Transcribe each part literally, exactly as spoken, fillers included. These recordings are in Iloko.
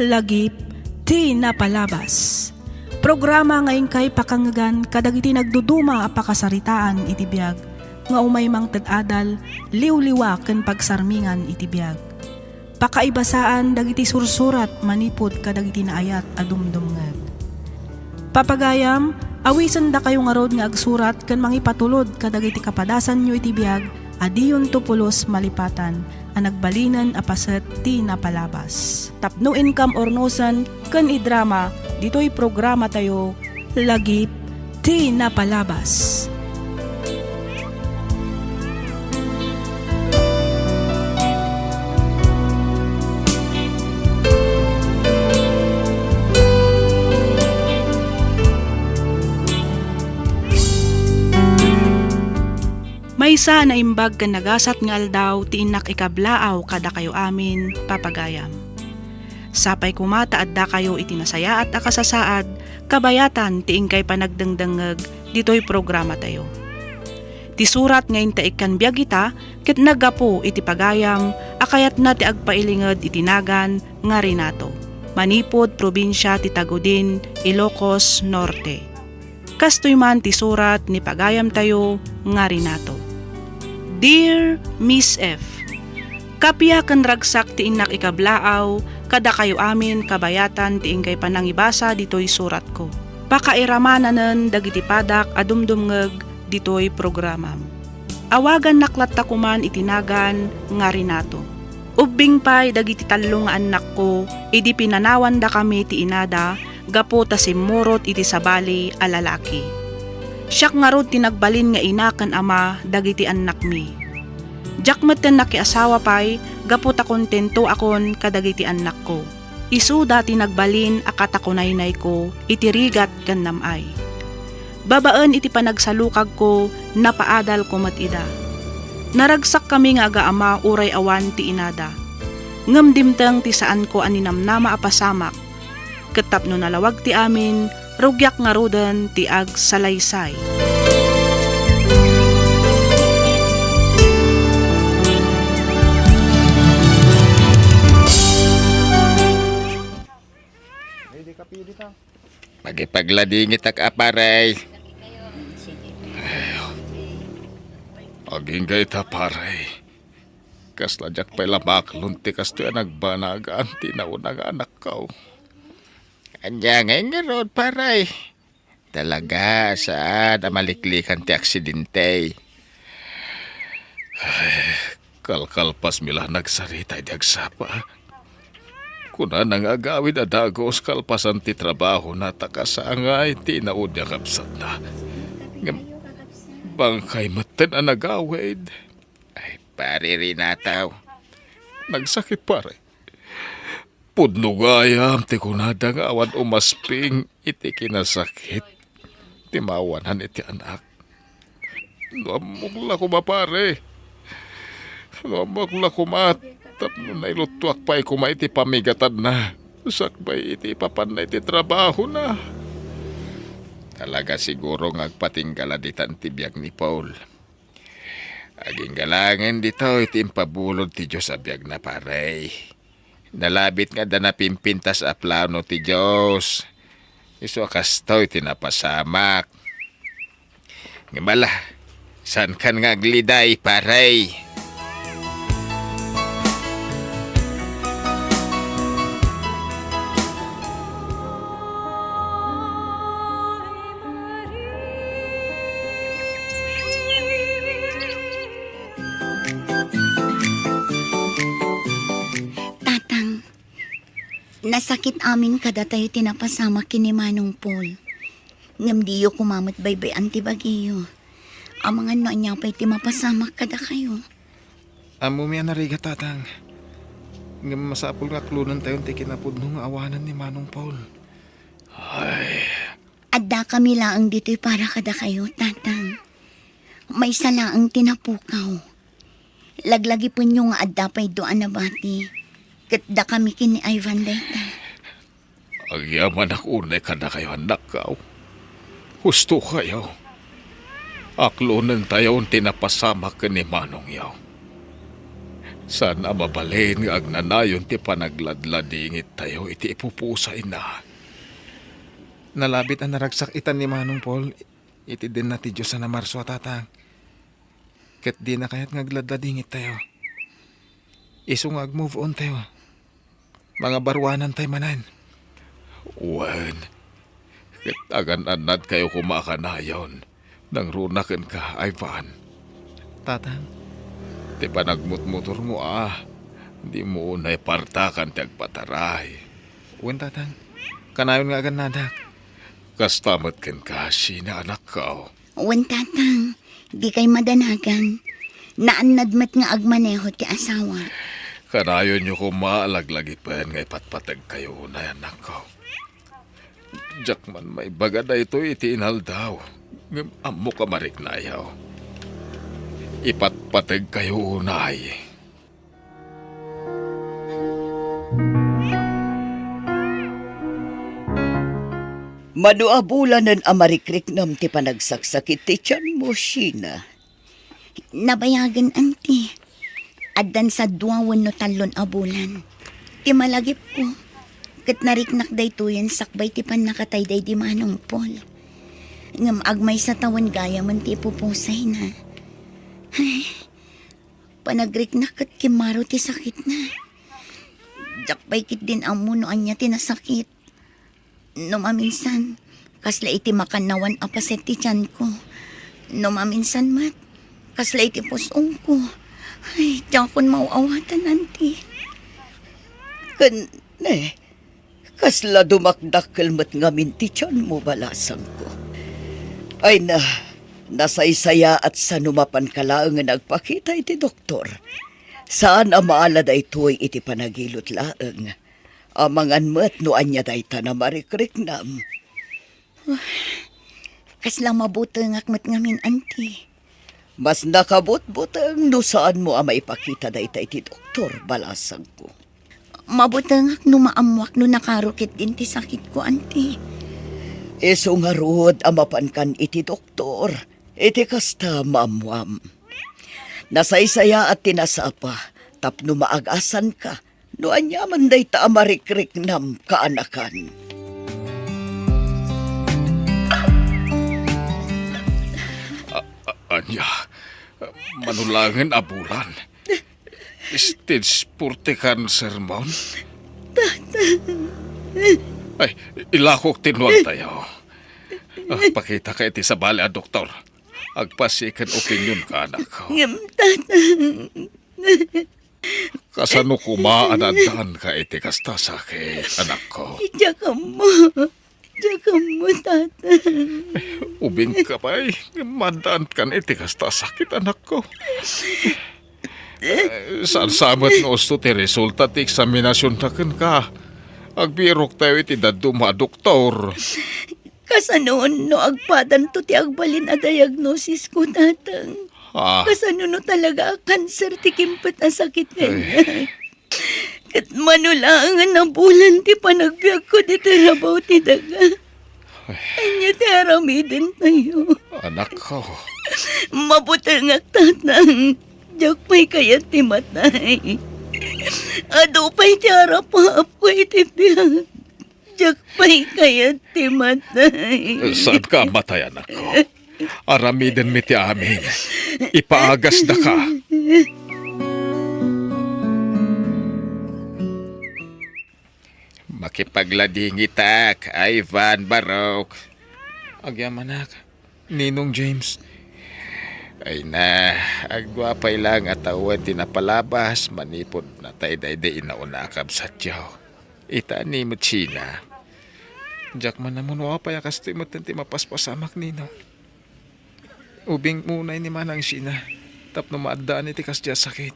Lagip ti napalabas. Programa nga inkay pakangngegan kadagiti nagduduma a pakasaritaan iti biag nga umay mangted adal, liwliwa ken pagsarmingan iti biag. Pakaibasaan dagiti sursurat manipud kadagiti naayat a dumdumngeg. Papagayam, awisendakayo ngarud nga agsurat ken mangipatulod kadagiti kapadasanyo iti biag a diyonto pulos malipatan a nagbalinen a paset ti napalabas. Tapno inkam urnosen ken idrama ditoy programatayo, Lagip ti Napalabas. Maysa a naimbag ken nagasat nga aldaw ti innak ikablaaw kadakayo amin, papagayam. Sapay koma ta addakayo iti nasayaat a kasasaad kabayatan ti inkay panagdengdengngeg ditoy programatayo. Ti surat nga inta ikkan biag ita ket naggapu iti pagayam a kayatna ti agpailinged iti nagan nga Renato, manipud probinsia ti Tagudin, Ilocos Norte. Kastoy man ti surat ni pagayamtayo nga Renato. Dear Miss F, Kappia ken ragsak ti innak ikablaaw kadakayo amin kabayatan ti inkay panangibasa ditoy suratko. Pakairamananen dagiti padak a dumdumngeg ditoy programam. Awagannak latta koman iti nagan nga Renato. Ubbing pay dagiti tallo nga annakko idi pinanawandakami ti inada gapu ta simmurot iti sabali a lalaki. Siak ngarud ti nagbalin nga ina ken ama dagiti annakmi. Diak metten nakiasawa pay gapu ta kontentoakon kadagiti annakko. Isuda ti nagbalin a katakunaynayko iti rigat ken nam-ay. Babaen iti panagsalukagko, napaadalko met ida. Naragsakkami nga agaama uray awan ti inada. Ngem dimteng ti saanko a ninamnama a pasamak. Ket tapno nalawag ti amin, rugiak ngaruden ti agsalaysay. Makipagladingitak a, pare. Agingga ita, pare. Kasla diak pay la maaklon ti kastoy a nagbanagan ti nauna nga anakko. Ania ngay ngarud, pare? Talaga, saan a maliklikan ti aksidente. Ay, kalkalpasmi la nagsarita idi agsapa. Kunana nga agawid a dagus kalpasan ti trabahona ta kasangay ti inaudi a kabsatna. Ngem bangkay metten a nagawid. Ay, pare Renato. Nagsakit, pare. Pudno gayam ti kunada nga awan umasping iti kinasakit ti maawanan iti anak. No ammok la koma, pare. No ammok la koma, tapno nailuttuak pay koma iti pamigatanna, sakbay iti ipapanna iti trabahona. Talaga siguro nga agpatingga la ditan ti biag ni Paul. Agingga laengen ditoy ti impabulod ti Dios a biagna, pare. Nalabit nga adda napimpintas a plano ti Dios. Isu a kastoy ti napasamak. Ngem ala, saankan nga agliday, pare. Tatang, nasakit amin kadatayo ti napasamak ken ni Manong Paul. Ngem diyo koma met baybay-an ti bagiyo. Amangan no ania pay ti mapasamak kadakayo. Ammomi a narigat, Tatang. Ngem masapul nga aklonentayon ti kinapudno nga awanen ni Manong Paul. Ay. Addakami laeng ditoy para kadakayo, Tatang. Maysa laeng ti napukaw. Laglagipenyo nga adda pay dua a nabati, ket dakami ken ni Ivan dayta. Agyamanak unay kadakayo, annakko. Hustokayo. Aklonentayon ti napasamak ken ni manongyo. Saan a mabalin nga agnanayon ti panagladladingittayo iti ipupusayna. Nalabit a naragsak itan ni Manong Paul iti dinna ti Dios a Marso a, Tatang. Ket dina kayat nga agladladingittayo. Isu nga ag-move on tayo. Mangabaruanantay manen. Wen, ket agan-annadkayo koma a kanayon. Nangruna kenka, Ivan. Tatang. Ti panagmutmotormo a, dimo unay partakan ti agpataray. Wen, Tatang. Kanayon nga agannadak. Kasta met kenka, Sheena, anakko. Wen, Tatang, dikay madanagan. Naannad met nga agmaneho ti asawa. Kanayonyo koma a laglagipen nga ipatpategkayo unay, anakko. Diak man maibaga daytoy iti inaldaw, ngem ammok a mariknayo. Ipatpategkayo unay. Mano a bulanen a marikriknam ti panagsaksakit ti tianmo, Sheena? Nabayagen, Auntie. Addan sa dua wenno tallon a bulan. Ti malagipko, ket nariknak daytoyen sakbay ti pannakatay daydi Manong Paul. Ngem agmaysa tawen gayamen ti ipupusayna. Ay, panagriknak ket kimmaro ti sakitna. Diak pay ketdin ammo no ania ti nasakit. No maminsan, kasla iti makannawan a paset ti tianko. No maminsan met, kasla iti pus-ongko. Ay, diakon maaw-awatan, Auntie. Ken, ne, kasla dumakdakkel met ngamin ti tianmo, balasangko. Ay na, nasaysayaat sa no mapanka laengen agpakita iti doktor. Saan a maala daytoy iti panagilot laeng. Amangan met no ania dayta a marikriknam. Kasla mabutengak met ngamin, Auntie. Mas nakabutbuteng no saanmo a maipakita dayta iti doktor, balasangko. Mabutengak no maammoak no nakaro ketdin ti sakitko, Auntie. Isu ngarud a mapankan iti doktor, iti kasta maammoam. Nasaysayaat ti nasapa tapno maagasanka no aniaman dayta a marikriknam, kaanakan. A-, a-, ania? Mano laengen a bulan? Stage four ti cancer mo? Ay, ilakok ti nuantayo. Ah, pakitaka iti sabali a doktor. Agpa-second opinionka, anakko. Ngem, Tatang. Kasano koma a naaddaanka iti kasta sakit, anakko? Diak ammo. Diak ammo, Tatang. Ubingka pay, maaddaankan iti kasta sakit, anakko. Eh, saan sa met no usto ti resulta ti eksaminasionta kenka? Agbiroktayo iti dadduma a doktor. Kasano no agpadanto ti agbalin a diagnosisko, Tatang? Ah. Kasano no talaga a kanser ti kimpet a sakit nga inyay? Ket mano laengen a bulan ti panagbiagko ditoy rabaw ti daga. Ania ti aramidentayo? Anakko. Mabutengak, Tatang. Diak pay kayat ti matay. Adu pay ti arapaapko iti biag. Diak pay kayat ti matay. Saanka a matay, anakko? Aramidenmi ti amin. Ipaagasdaka. Makipagladingitak, Ivan Barok. Agyamanak, Ninong James. Ay na, agdua pay laeng a tawen ti napalabas manipud natay daydi inauna a kabsatyo. Ita ni Machina. Diak man ammo no apay a kastoy metten ti mapaspasamak, Ninong. Ubing unay ni Manang Sheena tapno maaddaan iti kasdiay a sakit.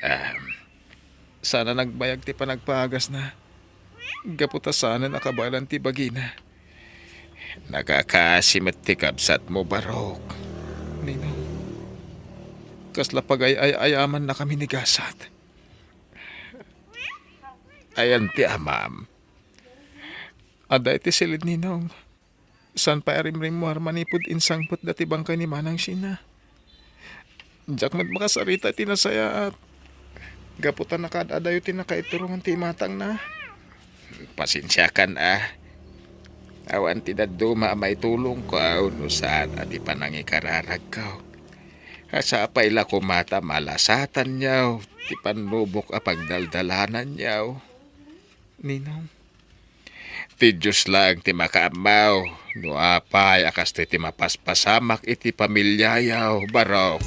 Em, saan a nagbayag ti panagpaagasna gapu ta saanen a kabaelan ti bagina. Nakakaasi met ti kabsatmo, Barok. Ninong, kasla pagay-ay-ayamannakami ni gasat. Ayan ti amam. Adda iti siled, Ninong. Saan pay a rimrimmuar manipud insangpetda ti bangkay ni Manang Sheena. Diak met makasarita iti nasayaat. gapu ta nakaad-adayo ti nakaiturongan ti imatangna. Pasensiakan a. Awan ti dadduma a maitulongko no saan a ti panangikararagko. Sapay la koma ta malasatanyo ti pannubok a pagdaldalananyo. Ninong, ti Dios laeng ti makaammo no apay a kastoy ti mapaspasamak iti pamiliayo, Barok.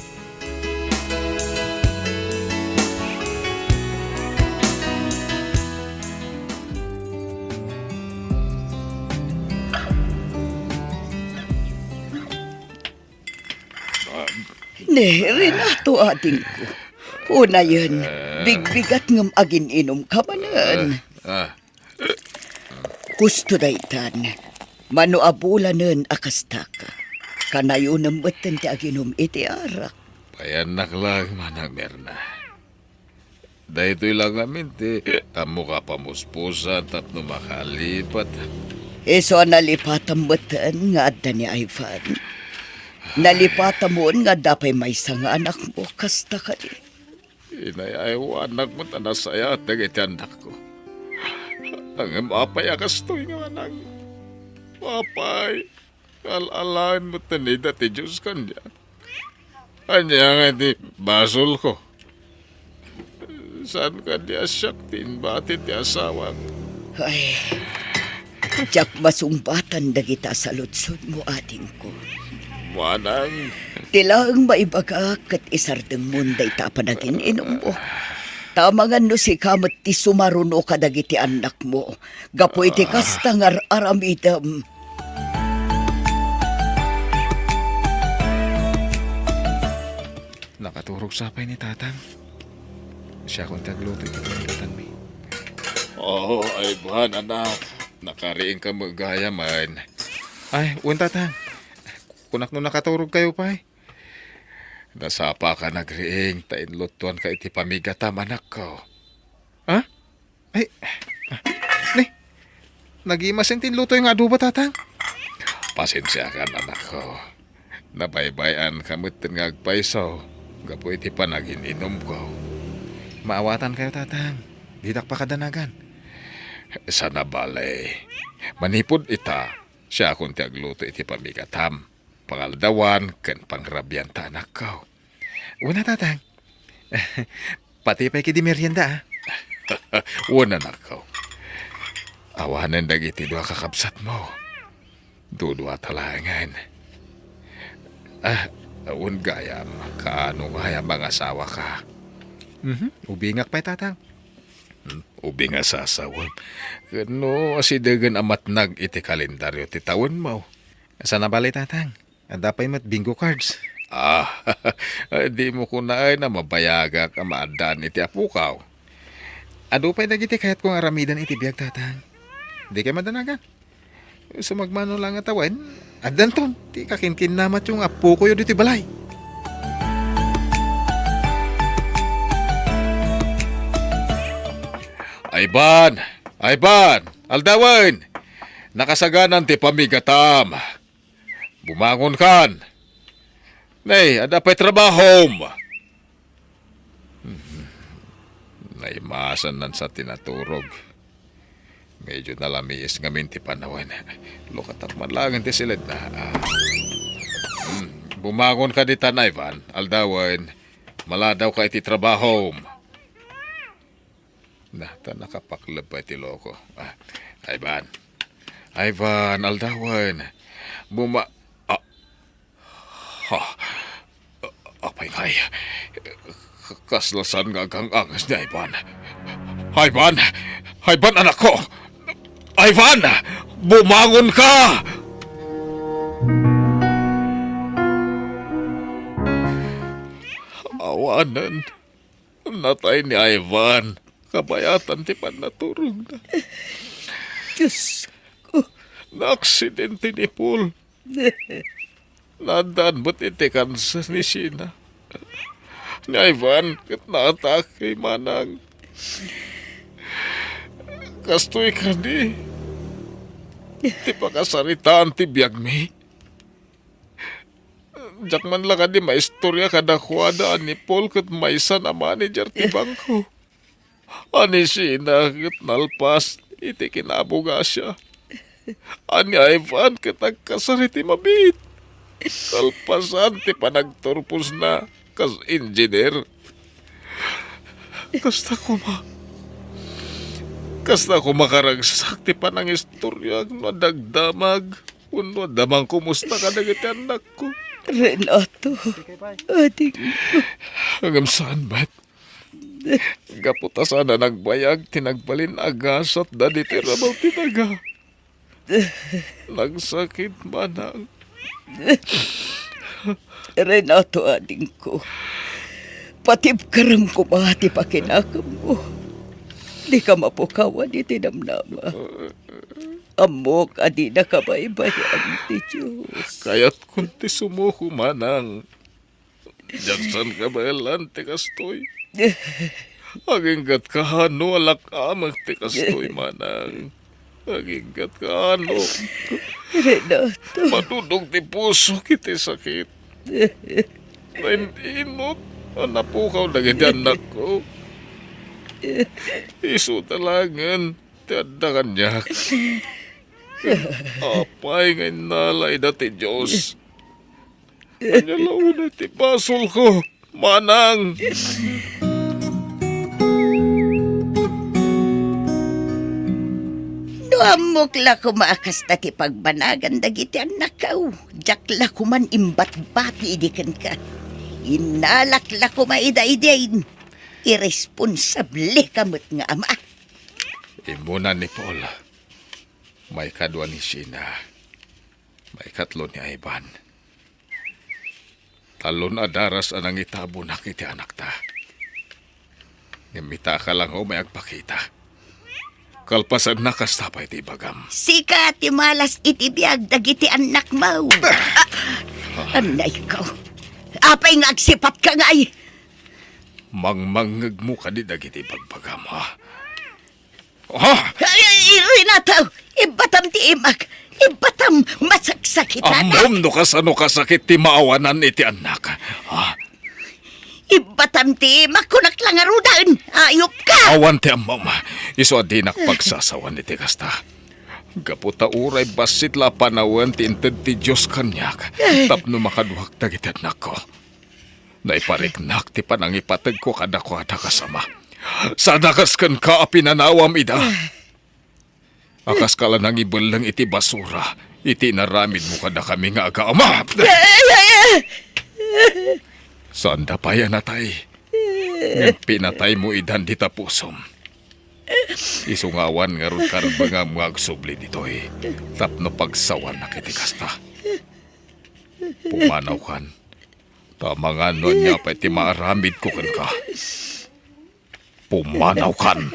Ne, Renato, adingko. Unayen, bigbigat ngem agin-inumka manen. Ah, ah. Husto daytan, mano a bulanen a kastaka. Kanayonem metten ti aginum iti arak. Payannak laeng, Manang Mirna. Daytoy la ngamin ti ammok a pamuspusan tapno makalipat. Isu a nalipatam metten nga adda ni Ivan. Nalipatamon nga adda pay maysa nga anakmo, kasta kadi. Inay-aywanak met a nasayaat dagiti annakko. Ngem apay a kastoy nga anak? Apay, al-alaen met ni dati Dios kaniak. Ania nga iti basolko? Saan kadi a siak ti imbati ti asawak? Ay, diak masungbatan dagita a saludsodmo, adingko. Manang. Ti laeng maibagak ket isardengmon dayta a panagin-inummo. Ta amangan no sika met ti sumaruno kadagiti annakmo, gapu iti kasta nga ar-aramidem. Nakaturog sa pay ni Tatang. Siakon ti agluto iti pamigatanmi. Oo, Ivan, anak. Nakariingka met gayam. Ay, wen, Tatang. Kunak no nakaturogkayo pay. Nasapaka nagriing ta inluttuanka iti pamigatam, anakko. Ha? Ay, ah, ne, nagimasen ti inlutoyo nga adobo, Tatang. Pasensiakan, anakko. Nabaybay-anka metten nga agpayso gapu iti panagin-inumko. Maawatankayo, Tatang. Didak pakadanagan. Sana bale. Manipud ita, siakon ti agluto iti pamigatam, pangaldawan, ken pangrabian ta anakko. Wen a, Tatang. Pati pay kadi merienda, a. Wen, anakko. Awanen dagiti dua kakabsatmo. Dudua ta laengen. Ah, wen gayam, kaano nga ay a mangasawaka? Mhm, ubingak pay, Tatang. Hmm, ubing a sasawem. Ken no asidegen a matnag iti kalendario ti tawenmo. Sana bale, Tatang. Adda pay met bingo cards. Ah, dimo kunaen a mabayagak a maaddaan iti apokaw. Adu pay dagiti kayatko nga aramiden iti biag, Tatang. Dikay madanagan. Sumagmamano la nga tawen, addanton ti kakinkinnamatyo nga apokoyo ditoy balay. Ivan! Ivan! Aldawen! Nakasaganan ti pamigatam. Bumangonkan. Ne, adda pay trabahom. Naimasannan sa ti naturog. Medyo nalamiis ngamin ti panawen. Lukatak man laeng ti siledna. Ah. Hmm. Bumangonka ditan, Ivan. Aldawen, maladawka iti trabahom. Na, ta nakapakleb pay ti loko. Ah, Ivan. Ivan, aldawen. Buma-, ah, ha, apay ngay? K-, kasla saan nga agang-anges ni Ivan? Ivan! Ivan, anakko! Ivan! Bumangon ka! Awanen. Natay ni Ivan kabayatan ti pannaturogna. Diyos ko. Naaksidente ni Paul. Naaddaan met iti kanser ni Sheena. Ni Ivan ket naatake, manang. Kastoy kadi ti pakasaritaan ti biagmi. Diak man la kadi maistorya kadakuada a ni Paul ket maysa a manager ti bangko. Ni Sheena ket nalpas iti kinabugasia. Ni Ivan ket nagkasar iti mabiit. Kalpasan ti panagturposna kas engineer. Kasta koma. Kasta koma karagsak ti panangistoriak no adda agdamag wenno adda mangkumusta kadagiti annakko. Renato, adingko. Ngem saan met. Gapu ta saan a nagbayag ti nagbalin a gasatda ditoy rabaw ti daga. Nagsakit, manang. Renato, adingko, patibkerem koma ti pakinakemmo. Dika mapukawan iti namnama. Ammok a dinaka baybay-an ti Dios. Kayatkon ti sumuko, manang. Diak saan kabaelan ti kastoy. Aginggatka no alak-amek ti kastoy, manang. Aginggatka no. Renato. Madudog ti pusok iti sakit. Nain-inot a napukaw dagiti annakko. Isu ta laengen ti adda kaniak. Apay nga innalayda ti Dios. Ania la unay ti basolko, manang? No ammok la koma a kasta ti pagbanagan dagiti annakko, diak la koman imbatbati idi kenka. Innalak la koma ida idiay iresponsableka met nga ama. Immuna ni Paul. Maikadua ni Sheena. Maikatlo ni Ivan. Talon a daras a nangitabonak iti anakta. Ngem ita a kalangaw may agpakita. Kalpasanna, kasta pay ti ibagam. Sika ti malas iti biag dagiti annakmo. Annayko. Apay nga agsipatka ngay? Mangmangngegmo kadi dagiti ibagbagam, ha? Ha? Ay, ay, Renato! Ibbatam ti imak! Ibbatam! Masaksakitan! Ammom no kasano kasakit ti maawanan iti annak. Ha? Ibbatam ti imak, kunak la ngaruden! Ayupka! Awan ti ammom. Isu a dinak pagsasawan iti kasta. Gapu ta uray bassit la a panawen ti inted ti Dios kaniak tapno makaduak dagiti annakko. Naipariknak ti panangipategko kadakuada kas ama. Saan a kas kenka a pinanawam ida. A kaska la nangibelleng iti basura iti inaramidmo kadakami nga agaama. Saanda pay a natay. Ngem pinataymo idan dita pusom. Isu nga awan ngarud karbengam nga agsubli ditoy tapno pagsawanak iti kasta. Pumanawkan. Ta amangan no ania pay ti maaramidko kenka. Pumanawkan.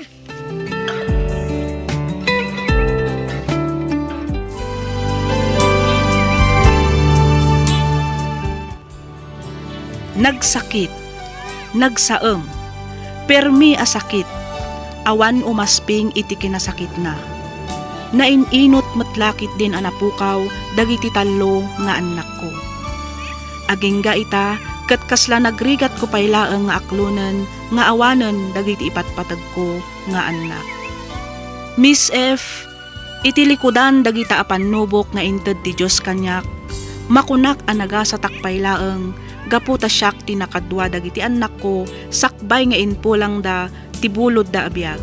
Nagsakit, nagsaem, permi a sakit, awan umasping iti kinasakitna. Nain-inot met la ketdin a napukaw dagiti tallo nga annakko. Agingga ita, ket kasla nagrigatko pay laeng nga aklonen nga awanen dagiti ipatpategko nga annak. Miss F, iti likudan dagita a pannubok nga inted ti Dios kaniak, makunak a nagasatak pay laeng gapu ta siak ti nakadua dagiti annakko sakbay nga impulangda ti bulodda a biag.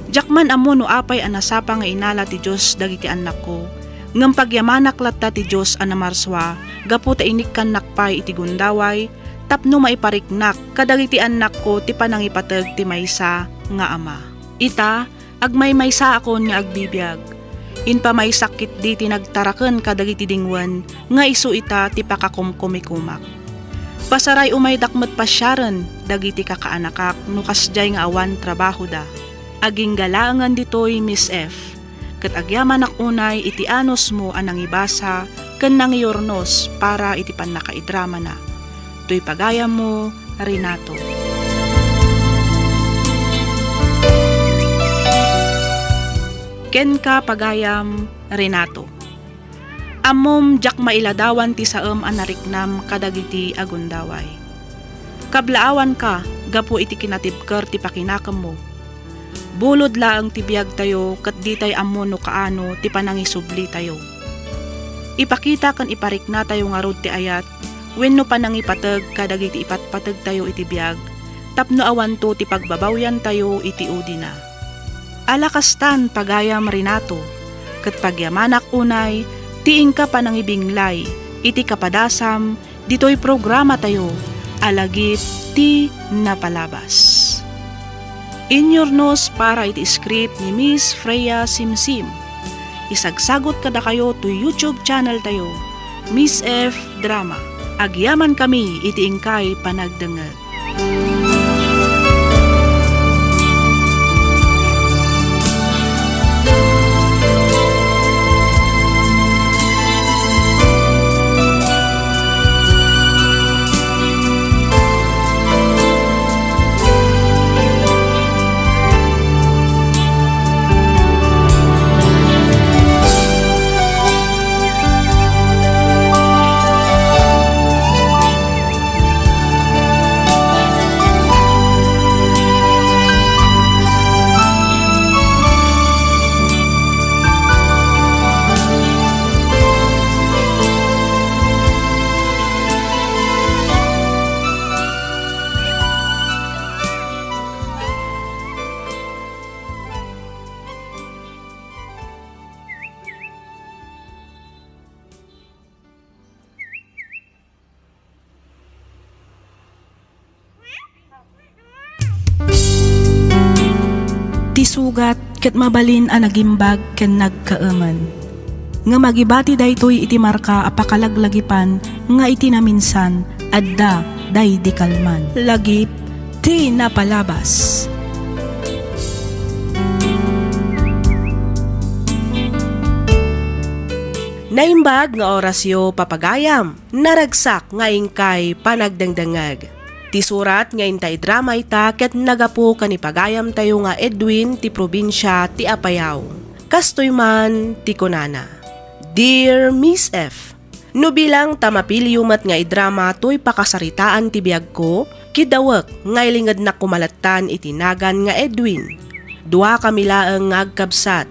Diak man ammo no apay a nasapa nga inala ti Dios dagiti annakko, ngem pagyamanak latta ti Dios a namarsua gapu ta inikkannak pay iti gundaway tapno maipariknak kadagiti annakko ti panangipateg ti maysa nga ama. Ita, agmaymaysaakon nga agbibiag. Impamaysak ketdi ti nagtaraken kadagiti dingwen nga isu ita ti pakakumkumikumak. Pasaray umaydak met pasiaren dagiti kakaanakak no kasdiay nga awan trabahoda. Agingga laengen ditoy, Miss F, ket agyamanak unay iti anusmo a nangibasa ken nangiurnos para iti pannakaidramana. Toy pagayammo, Renato. Kenka, pagayam, Renato. Ammom, diak mailadawan ti saem a nariknam kadagiti agundaway. Kablaawanka gapu iti kinatibker ti pakinakemmo. Bulod laeng ti biagtayo ket ditay ammo no kaano ti panangisublitayo. Ipakita ken ipariknatayo ngarud ti ayat wenno panangipateg kadagiti ipatpategtayo iti biag tapno awanto ti pagbabawyantayo iti udina. Ala kastan, pagayam Renato, ket pagyamanak unay ti inka panangibinglay iti kapadasam ditoy programatayo a Lagip ti Napalabas. Inyurnos para iti script ni Miss Freya Simsim. Isagsagot kadakayo to YouTube channel tayo, Miss F Drama. Agyaman kami iti inkay panagdengngeg. Ti sugat ket mabalin a nagimbag ken nagkaemen. Ngem agibati daytoy iti marka a pakalaglagipan nga iti naminsan, adda daydi kalman. Lagip ti Napalabas. Naimbag nga orasyo, papagayam. Naragsak nga inkay panagdengdengngeg. Ti surat nga inta idrama ita ket nagapu ken ni pagayamtayo nga Edwin ti probinsia ti Apayao. Kastoy man ti kunana, Dear Miss F, no bilang ta mapiliyo met nga idrama toy pakasaritaan ti biagko, kidawek nga ilingednak koma lattan iti nagan nga Edwin. Duakami laeng nga agkabsat.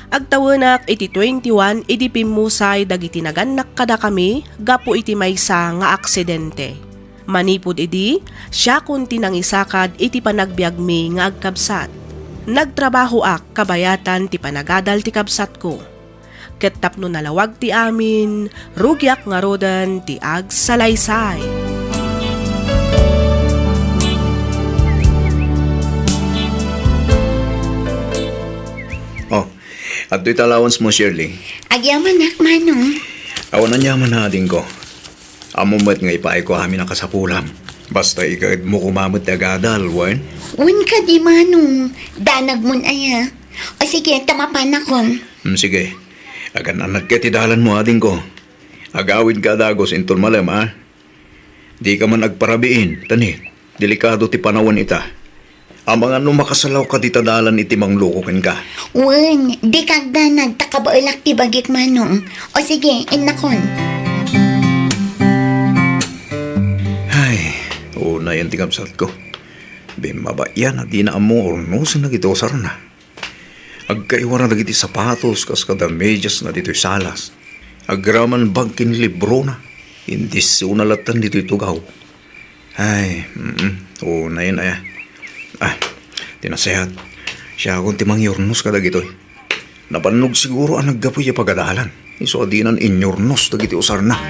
Agtawenak iti twenty-one idi pimmusay dagiti nagannak kadakami gapu iti maysa nga aksidente. Manipud idi, siakon ti nangisakad iti panagbiagmi nga agkabsat. Nagtrabahoak kabayatan ti panagadal ti kabsatko. Ket tapno nalawag ti amin, rugiak ngaruden ti agsalaysay. Oh, adtoy ta allowance mo, Shirley. Agyamanak, Manong. Awan aniaman, adingko. Ammo met nga ipaayko amin a kasapulam. Basta ikaedmo koma met ti agadal, wen? Wen kadi, Manong. Danagmon aya. O sige, ta mapanakon. Hmm, sige. Agan-anadka iti dalanmo, adingko. Agawidka a dagus inton malem, a? Dika man agparabiin, ta ni, delikado ti panawen ita. Amangan no makasalawka dita dalan iti mangluko kenka. Wen, dika agdanag ta kabaelak ti bagik, Manong. O sige, innakon. Ay, unayen ti kabsatko. Bimmaba yan a dina ammo urnosen dagiti usarna. Agkaiwara dagiti sapatos kas kada mediasna ditoy salas. Agraman bag ken librona. Indisuna lattan ditoy tugaw. Ay, mm, unayen aya. Ah, ti nasayaat. Siakon ti mangyurnos kadagitoy. Nabannog siguro a naggapu ya pagadalan. Isu a dinan inyurnos dagiti usarna.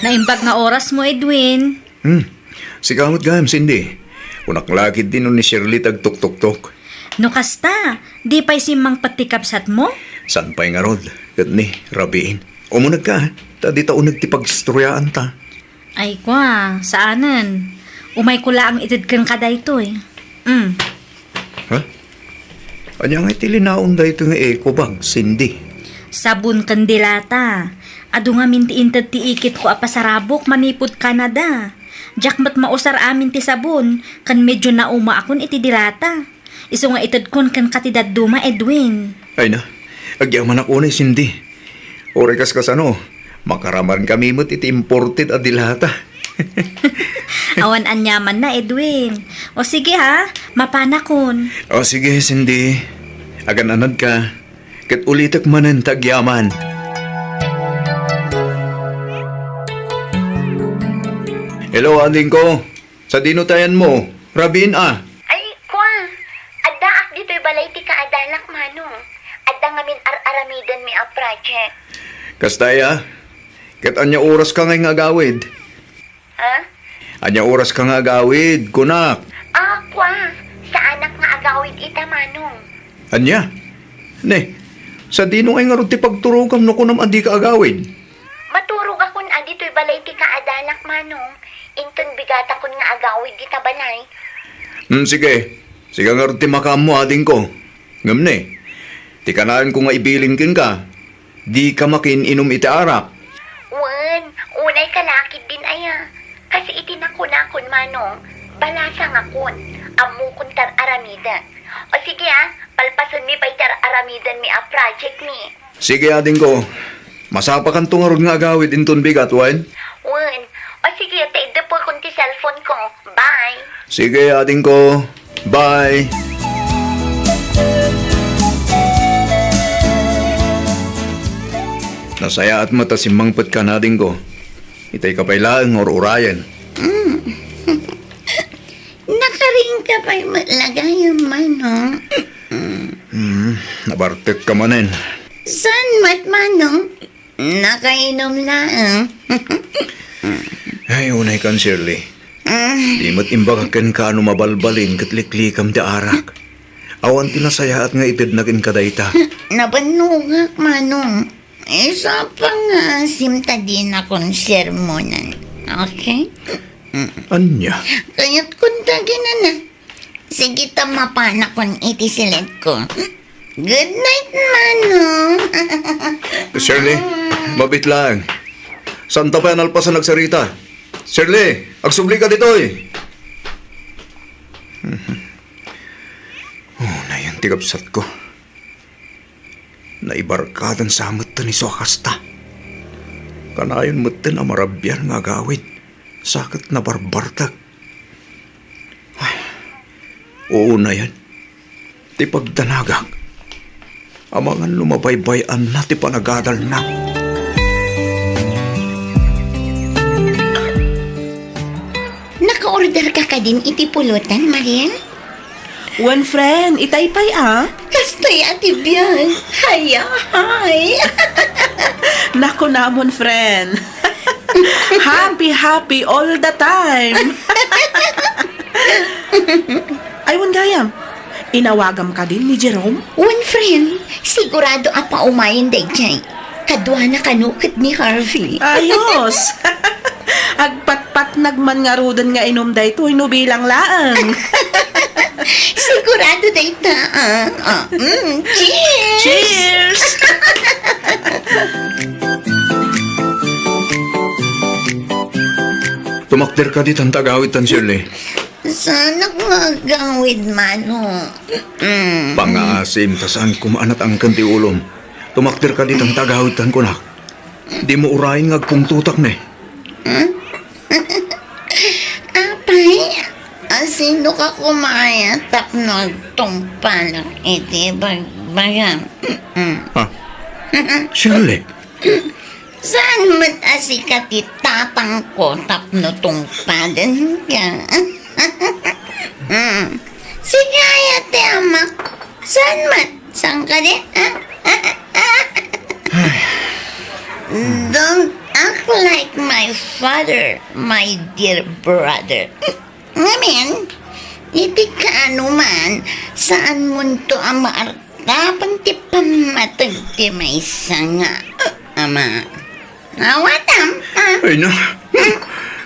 Naimbag nga orasmo, Edwin. Hmm. Sika met gayam, Cindy. Kunak la ketdi no ni Shirley ti agtuktoktok. No kasta, di pay simmangpet ti kabsatmo? Saan pay ngarud, ket ni, rabiin. Umunegka, ta dita uneg ti pagistoryaanta. Ay, kua, saanen. Umayko laeng ited kenka daytoy. Mm. Ha? Ania ngay ti linaon daytoy nga eco bag, Cindy? Sabon ken dilata. Adu ngamin ti inted ti ikitko a pasarabok manipud Canada. Diak met mausar amin ti sabon, ken medyo naumaakon iti dilata. Isu nga itedkon kenka ti dadduma, Edwin. Ay na, agyamanak unay, Cindy. Uray kas kasano, makaraman kami met iti imported a dilata. Awan aniamanna, Edwin. O sige ha, mapanakon. O sige, Cindy. Agan-anadka. Ket ulitek manen ta agyaman. Hello, adingko. Sadino ti ayanmo? Rabiin a. Ay, kua. Addaak ditoy balay ti kaadalak, Manong. Adda ngamin ar-aramidenmi a project. Kasta aya? Ket ania oraska ngay nga agawid? Ha? Ania oraska nga agawid, kunak? Ah, kua. Saanak nga agawid ita, Manong. Ania? Ne, sadino ngay ngarud ti pagturogam no kunam a dika agawid? Maturogakon a ditoy balay ti kaadalak, Manong. Inton bigatakon nga agawid dita balay. Hmm, sige. Sika ngarud ti makaammo, adingko. Ngem ne, ti kanayon ko nga ibilin kenka, dika makin-inum iti arak. Wen, unay kalakid din aya. Kas iti nakunakon, Manong, balasangakon, ammokon ti ar-aramidek. O sige, ah, palpasenmi pay ti ar-aramidenmi a project mi. Sige, adingko. Masapakanto ngarud nga agawid inton bigat, wen? Wen. O sige, ta iddepekon ti cellphone ko. Bye. Sige, adingko. Bye. Nasayaat met a simmangpetka, adingko. Itay ka pay laeng nga ur-urayen. Mm. Nakaring ka pay met la gayam, Manong. Mm, nabartek ka manen. Saan met, Manong? Nakainom laeng. Ay, unay kan, Shirley. Mm. Di met imbagak kenka no mabalbalin ket liklikam ti arak. Awan ti nasayaat nga itedna kenka dayta. Nabannogak, Manong. Isapa nga asim ta dinakon sermonan. Okay? Mm. Ania? Kayat kunta ginana. Sige ta mapanakon iti siledko. Good night, Manong. Shirley, mabit lang. Saan ta pay a nalpasan agsarita? Shirley, agsubli ka ditoy. Mhm. Oh, nayan ti kabsatko. Naibarkadan sa metten isu a kasta. Kanayon metten a marabian nga agawid, sa ket nabarbartek. Ay, unayen ti pagdanagak. Amangan no mabaybay-anna ti panagadalna. Naka-order ka kadin iti pulutan, Mariel? Wen, friend, itay pay a. Kastoy a ti biag. Hayahay. Nakunamon, friend. Happy, happy all the time. Ay, wen gayam. Inawagam kadin ni Jerome? Wen, friend. Sigurado a paumayen daydiay. Kaduana kano ket ni Harvey. Ayos! Agpatpatnag man ngaruden nga inum daytoy no bilang laeng. Sigurado dayta, ah. Ah, mm, cheers! Cheers! Tumakder ka ditan ta agawidtan, Shirley. Saanak nga agawid, Manong. Mm. Pangaasim, ta saan koma a natangken ti ulom. Tumakder ka ditan ta agawidtan, kunak. Dimo urayen nga agpungtotak ne. Hmm? Apay, asino ka koma aya tapno agtungpanak iti bagbagam? Mm. Ah, Shirley. Saan met a sika ti tatangko tapno tungpadenka? Mm. Sika aya ti amak. Saan met? Saan kadi? Ah? Don't act like my father, my dear brother. Ngamin, iti kaano man, saan monto a maartapan ti pammateg ti maysa nga, ah, ama. Awatam, ah. Ay na.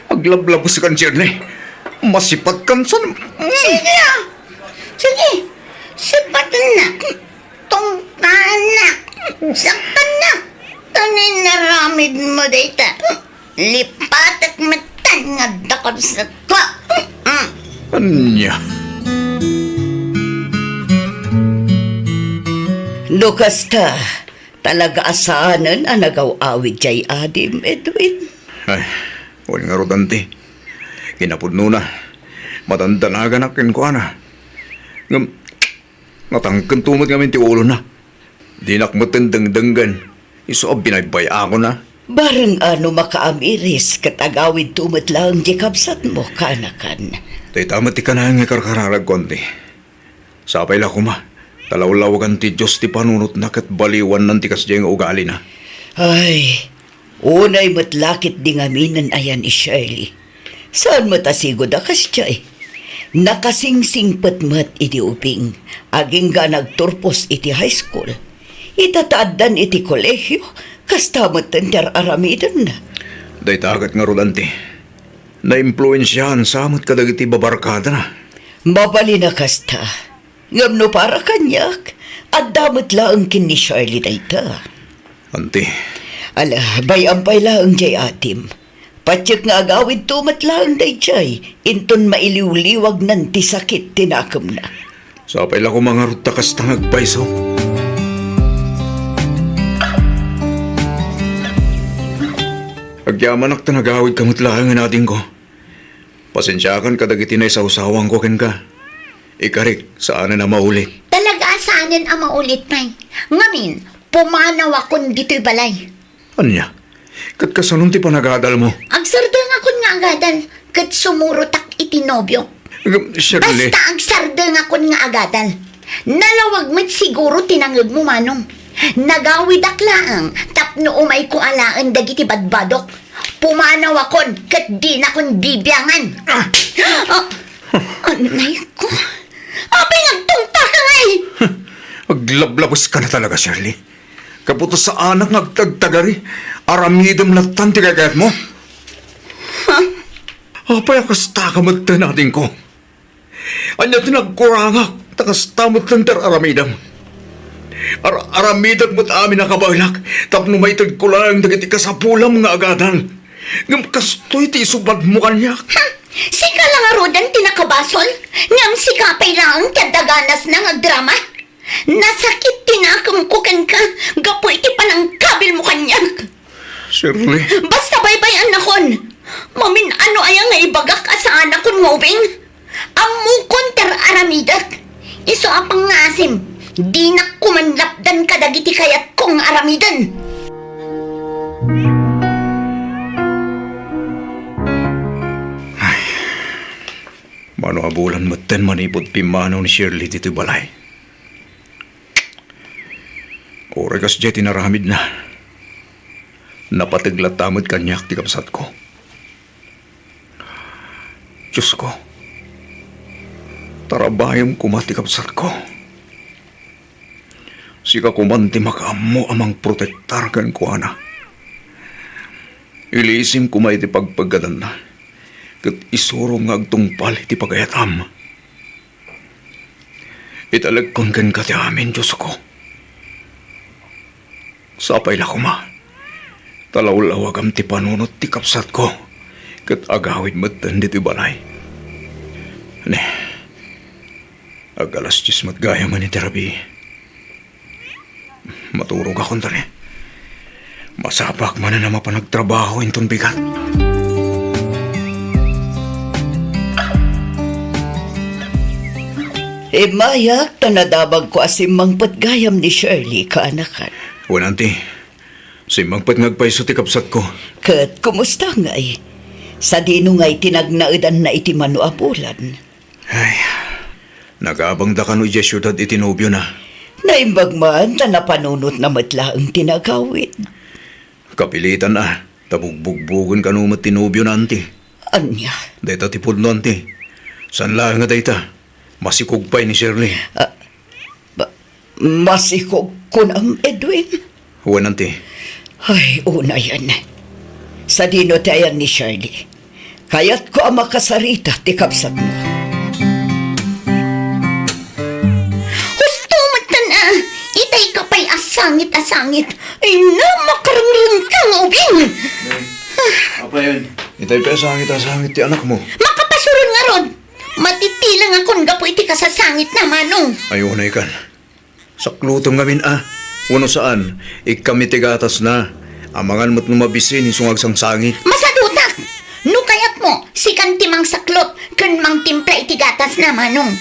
Aglablabos kan Shirley. Masipat kan san. Sige, ah. Sige. Sipatenna. Tungpaanna. Saktanna. Tani naramid mo dayta. Lipatek metten nga dakabsatko. Mm. Ania? No kasta, talaga a saanen a nagaw-awid jay adim, Edwin. Ay, wen ngarud, anti. Kinapudnona, madandanaganak kenkuana. Ngem, natangkento met ngamin ti ulona. Dinak metten dengdenggen. Isu a binaybay-akona. Bareng a no makaamiris ket agawidto met laeng ti kabsatmo, kaanakan. Dayta met ti kanayon nga karkararagko, anti. Sapay la koma, ta lawlawagan ti Dios ti panunotna ket baliwannan ti kasdiay nga ugalina. Ay, unay met la ketdi ngaminen aya ni Shirley. Saan met a sigud a kasdiay. Nakasingsingpet met idi ubing, agingga nagturpos iti high school. Ita ta addan iti kolehio, kasta met ti ar-aramidenna. Dayta ket ngarud, anti. Naimpluensiaan sa met kadagiti babarkadana. Mabalin a kasta. Ngem no para kaniak, adda met laeng ken ni Shirley dayta. Anti. Ala, bay-am pay laeng jay atim. Patiek nga agawidto met laeng dayjay, inton mailiwliwagnan ti sakit ti nakemna. Sapay la koma ngarud ta kasta nga agpayso. Agyamanak ta nagawidka met laeng, adingko. Pasensiakan kadagiti naisawsawanko kenka. Ikarik, saanen a maulit. Talaga a saanen a maulit, Nay. Ngamin, pumanawakon ditoy balay. Ania? Ket kasanon ti panagadalmo? Agsardengakon nga agadal, ket sumurotak iti nobio. Ngem, Shirley. Basta agsardengakon nga agadal. Nalawag met siguro ti nangegmo, Manong. Nagawidak laeng tapno umayko alaen dagiti badbadok. Pumanawakon ket dinakon bibiangan. Ah! Ah, anay ko. Apay nga agtungtangay? Aglablabeska na talaga, Shirley. Gapu ta saanak nga agtagtagari, aramidem lattan ti kayatmo. Ha? Apay a kasta ka met, adingko? Ania ti nagkurangak, ta kasta met ti ar-aramidem? Ar-, aramidek met amin a kabaelak tapno maitedko laeng dagiti kasapulam nga agadal. Ngem kastoy ti isubadmo kaniak. Hmm, sika la ngaruden ti nakabasol, ngem sika pay laeng ti adda ganasna nga agdrama. Nasakit ti nakemko kenka gapu iti panangkabilmo kaniak. Shirley. Basta baybay-annakon. Mamin-ano aya nga ibagak a saanakon nga ubing? Ammokon ti ar-aramidek. Isu a pangngaasim, dinak koman lapdan kadagiti kayatko nga aramiden. Ay, mano a bulan metten manipud pimmanaw ni Shirley ditoy balay. Uray kasdiay ti naramidna, napateg latta met kaniak ti kabsatko. Diosko, tarabayem koma ti kabsatko. Sika koman ti makaammo a mangprotektar kenkuana. Ilisim koma iti pagpaggadanna, ket isurom nga agtungpal iti pagayatam. Italekkon kenka ti amin, Diosko. Sapay la koma, ta lawlawagam ti panunot ti kabsatko, ket agawid metten ditoy balay. Ne, ag-alas dies met gayam iti rabii. Maturogakon ta ne. Masapak manen a mapan agtrabaho inton bigat. Immayak ta nadamagko a simmangpet gayam ni Shirley, kaanakan. Wen, anti, simmangpet nga agpayso ti kabsatko. Ket kumusta ngay? Sadino ngay ti nagnaedanna iti mano a bulan? Ay, nagabangda kano idiay siudad iti nobiona. Naimbag man ta napanunotna met laeng ti nagawid. Kapilitan a, ta bugbugbugen kano met ti nobiona, anti. Ania? Dayta ti pudno, anti. Saan laeng a dayta, masikog pay ni Shirley. Ah, ba-, masikog kunam, Edwin? Wen, anti. Ay, unayen. Sadino ti ayan ni Shirley? Kayatko a makasarita ti kabsatmo. Husto metten a, itay ka pay a sangit a sangit. Ay na, makarengreng ka nga ubing. Apayon, itay pay a sangit a sangit ti anakmo. Makapasuron ngarud. Matitilengakon gapu iti kasasangitna, Manong. Ay, unay kan. Saklutem ngamin a. Wenno saan, ikkam iti gatasna. Amangan met no mabisin isu nga agsangsangit. Masadutak! No kayatmo, Sikan ti mangsaklop ken mangtimpla iti gatasna, Manong.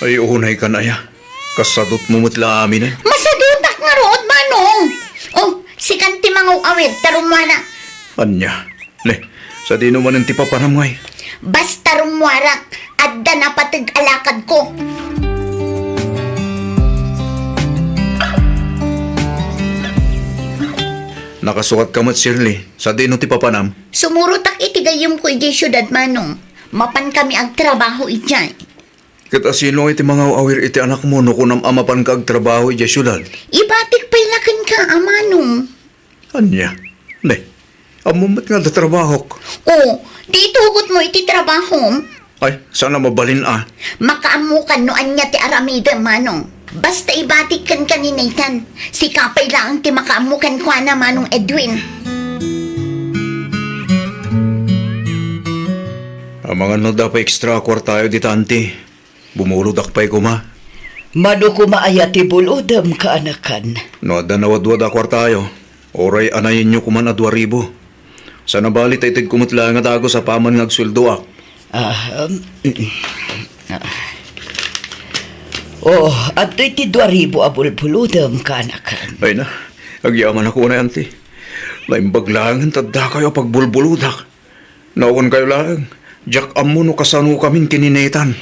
Ay, unay kan aya. Kasadutmo met la aminen. Masadutak ngarud, Manong. Oh, sikan ti mangaw-awir, ta rummuarak. Ania? Ne, sadino manen ti papanam ngay? Basta rummuarak, adda napateg a lakadko. Nakasukat ka met, Shirley. Sadino ti papanam? Sumurotak iti gayyemko idiay siudad, Manong. Mapankami agtrabaho idiay. Ket asino iti mangaw-awir iti anakmo no kunam a mapanka agtrabaho idiay siudad? Ibatik pay la kenka, a Manong. Ania? Ne, ammom met nga adda trabahok. O, di itugotmo iti trabahom? Ay, saan a mabalin a. Makaammokan no ania ti aramidem, Manong. Basta ibatik kenka ni Nathan. Sika pay laeng ti makaammo kenkuana, Manong Edwin. Amangan no adda pay extra a kuartayo dita, anti. Bumulodak pay koma. Mano koma aya ti bulodem, kaanakan? No adda nawadwad a kuartayo, uray anayenyo koman a dua ribu. Saan a bali ta itedko met laeng a dagus apaman nga agsueldoak. Ah, um, ah. Oh, adtoy ti dua ribu a bulbulodem, kaanakan. Ay na, agyamanak unay, anti. Naimbag laengen ta addakayo a pagbulbulodak. Nawankayo laeng, diak ammo no kasanokamin ken ni Nathan.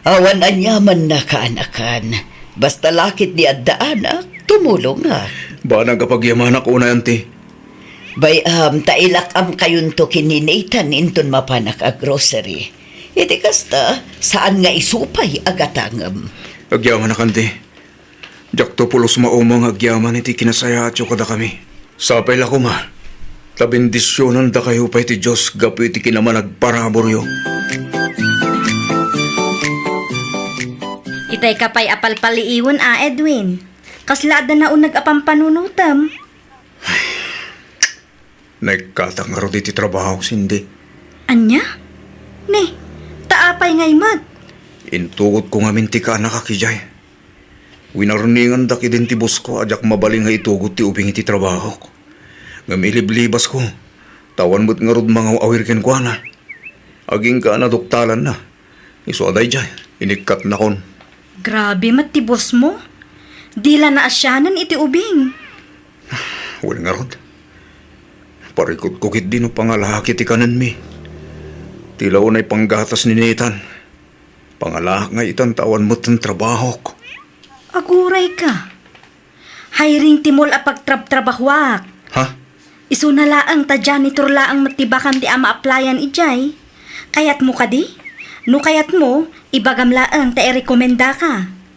Awan aniamanna, kaanakan. Basta la ketdi adda anak, tumulongak. Banag a pagyamanak unay, anti. Bay-am ta ilak-amkayonto ken ni Nathan inton mapanak a grocery. Iti kasta, saan nga isu pay a gatangem. Agyamanak, anti. Diakto pulos mauma nga agyaman iti kinasayaatyo kadakami. Sapay la koma, ta bendisionandakayo pay ti Dios gapu iti kinamanagparaburyo. Itay ka pay a palpaliiwen a, Edwin. Kasla adda nauneg a pampanunotem. Naikkatak ngarud iti trabaho, Cindy. Ania? Ne, ta apay ngay met? Intugotko ngamin ti kaanakak idiay. Winarningandak idin ti bosko a diak mabalin nga itugot ti ubing iti trabahok. Ngem iliblibasko, ta awan met ngarud mangaw-awir kenkuana. Agingga a naduktalanna. Isu a daydiay, inikkatnakon. Grabe met ti bosmo. Di la naasianen iti ubing. Wen ngarud, parikutko ketdi no pangalaak iti kanenmi. Ti la unay panggatas ni Nathan. Pangalaak nga itan ta awan metten trabahok. Aguray ka. Hiring ti mall a pagtrabtrabahuak. Ha? Isuna laeng ta janitor laeng met ti bakante a ma-applyan idiay. Kayatmo kadi? No kayatmo, ibagam laeng ta irekomendaka.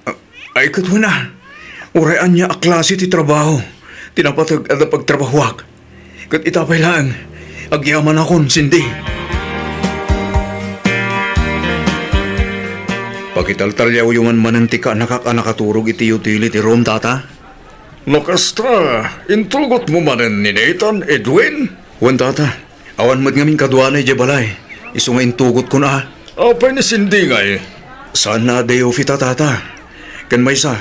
Ah, ay, ket wen a. Uray ania a klase ti trabaho ti napateg a pagtrabahuak. Ket ita pay laeng, agyamanakon, Cindy. Pakitaltaliawyo man manen ti kaanakak a nakaturog iti utility room, tata. No kasta, intugotmo manen ni Nathan, Edwin? Wen, tata. Awan met ngamin kaduana idiay balay. Isu nga intugotkon a. Apay ni Cindy ngay? Saanna a day off ita, tata. Ken maysa,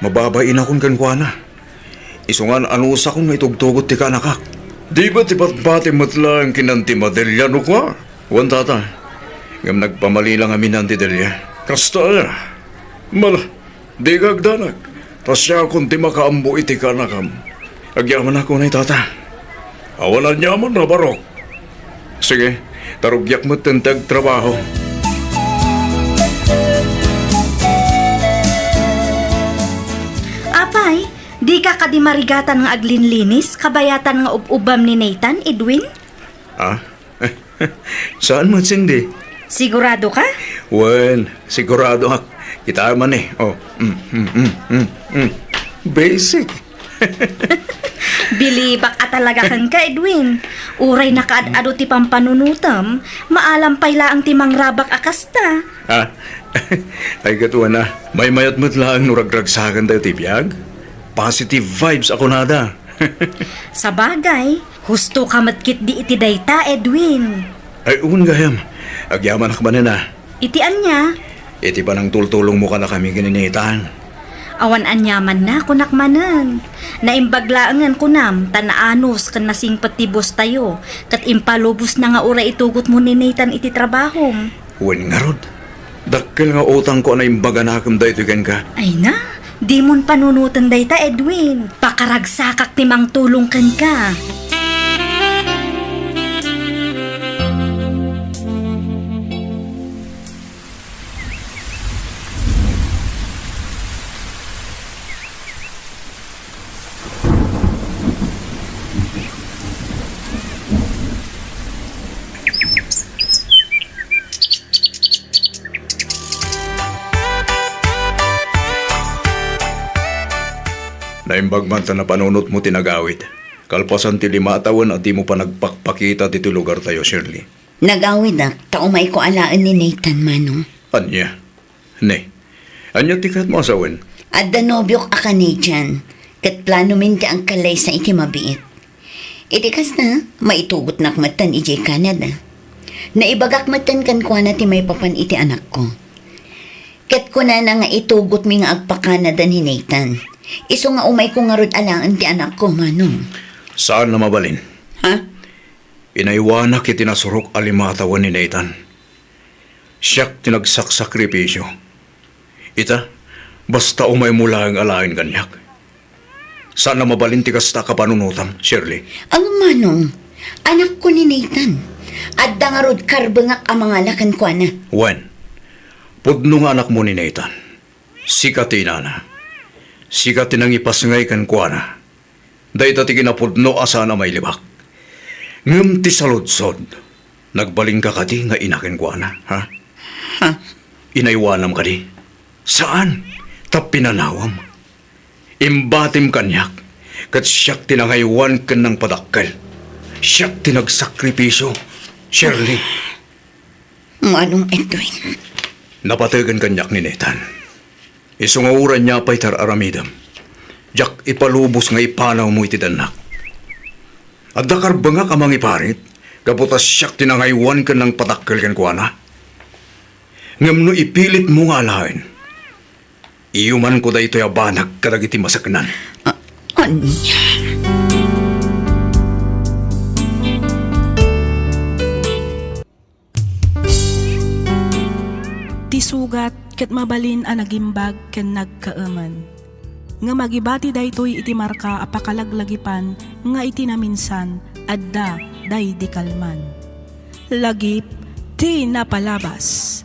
mababainakon kenkuana. Isu nga an-anusakon nga itugtugot ti kaanakak. Di ba ti patpati met laeng ken Auntie Madelia no kua? Wen, tata. Ngem nagpamali la ngamin ni Auntie Delia. Kasta aya? Mala, dika agdanag. Ta siakon ti makaammo iti kaanakam. Agyamanak unay, tata. Awan aniaman a barok. Sige, ta rugiak metten ti agtrabaho. Apay, dika kadi marigatan nga aglinlinis kabayatan nga ub-ubbam ni Nathan, Edwin? Ah? Saan met, Cindy? Sigurado ka? Wen, sigurado ak. Kita man eh. Oh, mm, mm, mm, mm, mm. Basic. Bilibak a talaga kenka, Edwin. Uray nakaad-ado ti pampanunotem, maalam pay laeng ti mangrabak a kasta. Ha? Ay, ket wen a, maymayat met laeng no ragragsakentayo ti biag. Positive vibes a kunada. Sabagay, husto ka met ketdi iti dayta, Edwin. Ay, wen gayam. Agyamanak manen a. Iti ania? Iti panangtultulongmo kadakami ken ni Nathan. Awan aniamanna, kunak manen. Naimbag laengen kunam, ta naanus ken nasingpet ti boss tayo, ket impalubosna nga uray itugotmo ni Nathan iti trabahom. Wen ngarud, dakkel nga utangko a naimbaganakem daytoy kenka. Ay na, dimon panunoten dayta, Edwin. Pakaragsakak ti mangtulong kenka. Naimbag man ta napanunotmo ti nagawid. Kalpasan ti lima a tawen a dimo pa nagpakpakita ditoy lugartayo, Shirley. Nagawidak ta umayko alaen ni Nathan, Manong. Ania? Ne, ania ti kayatmo a sawen? Adda nobiok a Canadian, ket planomin ti agkallaysa iti mabiit. Iti kasta, maitugotnak metten idiay Canada. Naibagak metten kenkuana ti maipapan iti anakko. Ket kunana nga itugotmi nga agpa-Canada ni Nathan. Isu nga umayko ngarud alaen ti anakko, Manong. Saan a mabalin. Ha? Inaywanak iti nasurok a lima a tawen ni Nathan. Siak ti nagsaksakripisio. Ita, basta umaymo laeng alaen kaniak. Saan a mabalin ti kasta a kapanunotam, Shirley. Ngem, Manong, anakko ni Nathan. Adda ngarud karbengak a mangala kenkuana. Wen, pudno nga anakmo ni Nathan. Sika ti inana. Sika ti nangipasngay kenkuana. Dayta ti kinapudno a saan a mailibak. Ngem ti saludsod, nagbalinka kadi nga ina kenkuana, ha? Ha? Inaywanam kadi? Saan, ta pinanawam. Imbatim kaniak, ket siak ti nangaywan ken nangpadakkel. Siak ti nagsakripisio, Shirley. Manong Edwin. Napategen kaniak ni Nathan. Isu nga uray nia pay ti ar-aramidem. Diak ipalubos nga ipanawmo iti dannak. Adda karbengak a mangiparit, gapu ta siak ti nangaywan ken nangpadakkel kenkuana. Ngem no ipilitmo nga alaen, iyumanko daytoy a banag kadagiti maseknan. A-, ania? Ti sugat ket mabalin a nagimbag ken nagkaemen. Ngem agibati daytoy iti marka a pakalaglagipan nga iti naminsan adda daydi kalman. Lagip ti napalabas.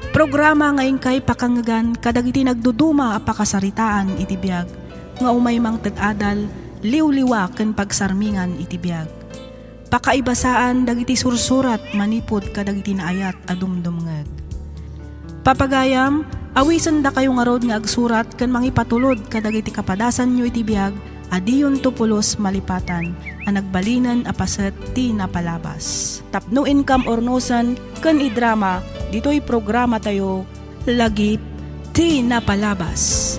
Programa nga inkay pakangngegan kadagiti nagduduma a pakasaritaan iti biag nga umay mangted adal, liwliwa ken pagsarmingan iti biag. Pakaibasaan dagiti sursurat manipud kadagiti naayat a dumdumngeg. Papagayam, awisendakayo ngarud nga agsurat ken mangipatulod kadagiti kapadasanyo iti biag a diyonto pulos malipatan a nagbalinen a paset ti napalabas. Tapno inkam urnosen ken idrama ditoy programatayo, Lagip ti Napalabas.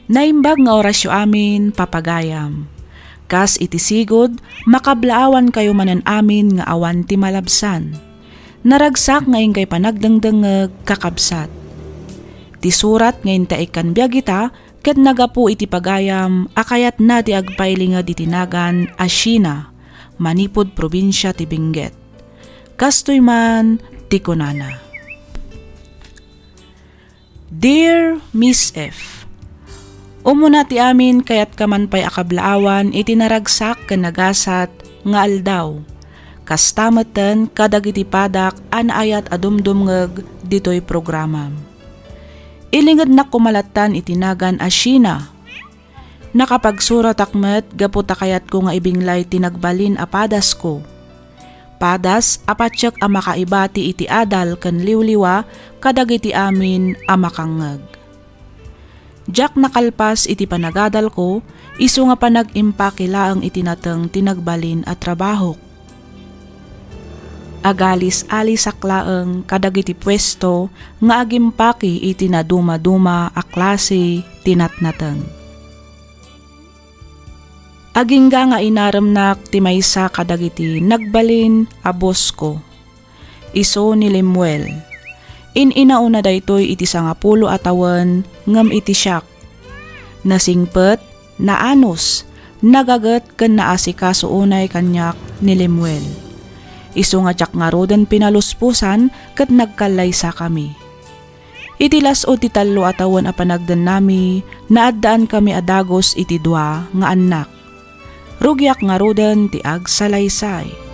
Naimbag nga orasyo amin, papagayam. Kas iti sigud, makablaawankayo manen amin nga awan ti malabsan. Naragsak nga inkay panagdengdengngeg, kakabsat. Ti surat nga intaikkan biag ita ket nagapu iti pagayam a kayatna ti agpailinged iti nagan a Sheena, manipud probinsia ti Benguet. Kastoy man ti kunana. Dear Miss F, umuna ti amin, kayatkaman pay a kablaawan iti naragsak ken nagasat nga aldaw. Kasta metten kadagiti padak a naayat a dumdumngeg ditoy programam. Ilingednak koma lattan iti nagan a Sheena. Nakapagsuratak met gapu ta kayatko nga ibinglay ti nagbalin a padasko. Padas a patiek a makaibati iti adal ken liwliwa kadagiti amin a makangngeg. Diak nakalpas iti panagadalko, isu nga panag-impaki laeng iti nateng ti nagbalin a trabahok. Agalis-alisak laeng kadagiti puesto nga agimpaki iti nadumaduma a klase ti natnateng. Agingga nga inaremnak ti maysa kadagiti nagbalin a bosko. Isu ni Lemuel. In-inaona daytoy iti sangapulo a tawen ngem iti siak. Nasingpet, naanus, nagaget ken naasikaso unay kaniak ni Lemuel. Isu nga diak ngaruden pinalusposan ket nagkallaysakami. Iti las-ud ti tallo a tawen a panagdennami, naaddaankami a dagus iti dua nga annak. Rugiak ngaruden ti agsalaysay.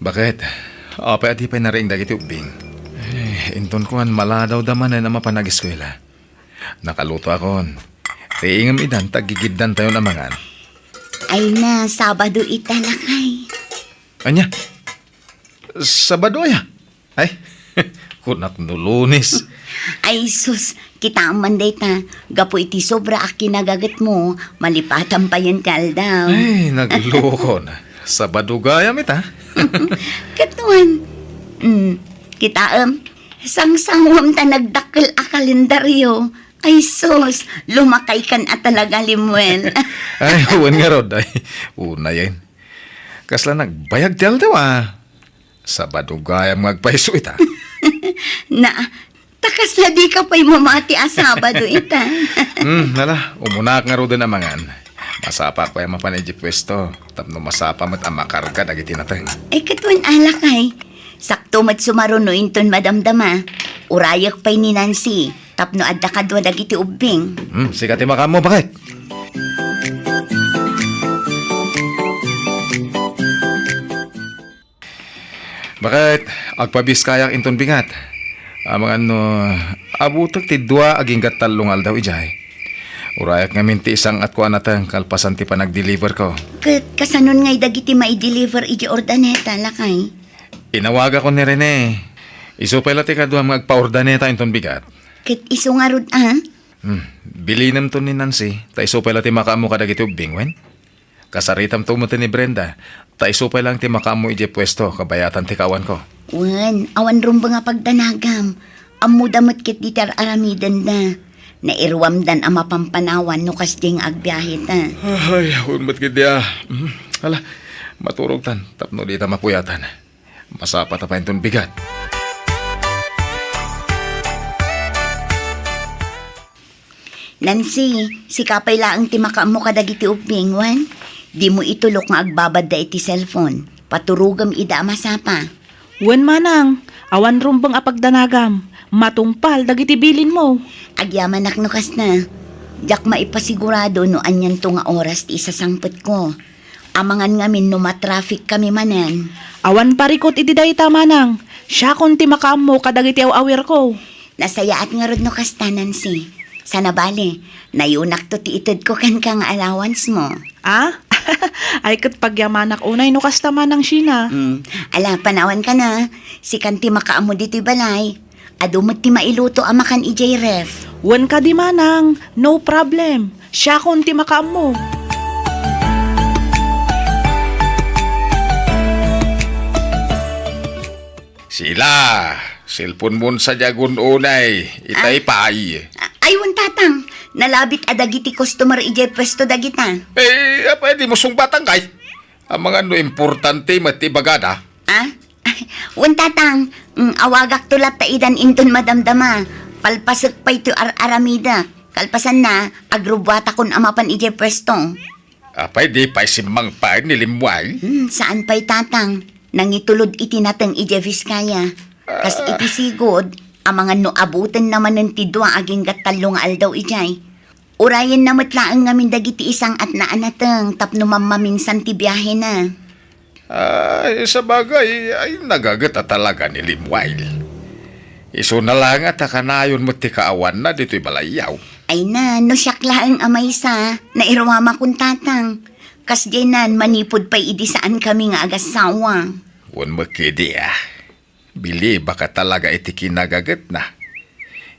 Baket, apay a di pay nariing dagiti ubbing? Eh, inton kuan, maladawda manen a mapan ageskuela. Nakalutoakon. Riingem idan ta aggigiddantayon a mangan. Ay na, Sabado ita, lakay. Ania? Sabado aya? Ay, kunak no Lunes. Ay sus, kitaem man dayta, gapu iti sobra a kinagagetmo, malipatan payen ti aldaw. Ay, naglukon. Sabado gayam ita. Ket wen, mm, kitaem, sangsanguem ta nagdakkel a kalendaryo. Ay sus, lumakaykan a talaga, Lemuel. Ay, wen ngarud, ay, unayen. Kasla nagbayag ti aldaw, a. Sabado gayam nga agpayso ita. Na, ta kasla dika pay mamati a Sabado ita. Hmm, ala, umunaak ngaruden a mangan. Masapaak pay a mapan idiay puesto, tapno masapa met a makarga dagiti nateng. Ay, ket wen a, lakay. Sakto met sumaruno inton madamdama. Urayek pay ni Nancy, tapno adda kadua dagiti ubbing. Hmm, sika ti makaammo, baket. Baket, agpabiskayak inton bigat. Amangan no, abutek ti dua agingga tallo nga aldaw idiay. Urayek ngamin ti isang-atko a nateng kalpasan ti panagdeliverko. Ket kasanon ngay dagiti maideliver idiay Urdaneta, lakay? Inawagakon ni Rene. Isu pay la ti kaduam nga agpa-Urdaneta inton bigat. Ket isu ngarud a? Hmm, bilinemto ni Nancy, ta isu pay la ti makaammo kadagiti ubbing, wen? Kasaritamto met ni Brenda, ta isu pay laeng ti makaammo idiay puesto kabayatan ti kaawanko. Wen, awan rumbeng a pagdanagam. Ammoda met ketdi ti ar-aramidenda. Nairuamdan a mapampanawan no kasdiay nga agbiaheta. Ay, wen met ketdi a. Hmm, ala, maturogtan tapno dita mapuyatan. Masapata pay inton bigat. Nancy, sika pay laeng ti makaammo kadagiti ubbing, wen? Dimo itulok nga agbabadda iti cellphone. Paturogem ida a masapa. Wen, manang, awan rumbeng a pagdanagam. Matungpal dagiti bilinmo. Agyamanak no kasta. Diak maipasigurado no anianto nga oras ti isasangpetko. Amangan ngamin no matraffic kami manen. Awan parikut iti dayta, manang. Siakon ti makaammo kadagiti aw-awirko. Nasayaat ngarud no kasta, Nancy. Sana bale, nayunakto ti itedko kenka nga allowance mo. Ah? Ay, ket pagyamanak unay no kasta, manang Sheena. Hmm. Ala, panawanka na. Sikan ti makaammo ditoy balay. Adu met ti mailuto a makan idiay ref. Wen kadi, manang, no problem. Siakon ti makaammo. Sheila, cellphone mon sadiay agun-unay. Itay pay. A-, ay, wen, tatang. Nalabit a dagiti customer idiay puesto dagita. Eh, apay dimo sungbatangkay? Amangan no importante met ti ibagada. Ah? Wen, tatang, mm, awagakto latta idan inton madamdama. Palpasek pay ti ar-aramidek. Kalpasanna, agrubbuatakon a mapan idiay puesto. Apay di pay simmangpet ni Lemuel? Hmm, saan pay, tatang. Nangitulod iti nateng idiay Vizcaya. Kas iti sigud, amangan no abutenna manen ti dua agingga tallo nga aldaw idiay. Urayenna met laeng ngamin dagiti isang-atna a nateng tapno mammaminsan ti biahena. Ay, sabagay, ay, nagaget a talaga ni Lemuel. Isuna laeng a ta kanayon met ti kaawanna ditoy balayyo. Ay na, no siak laeng a maysa, nairuamakon, tatang. Kasdiay nan, manipud pay idi saan kami nga agassawa. Wen met kadi a. Bilibak a talaga iti kinagagetna.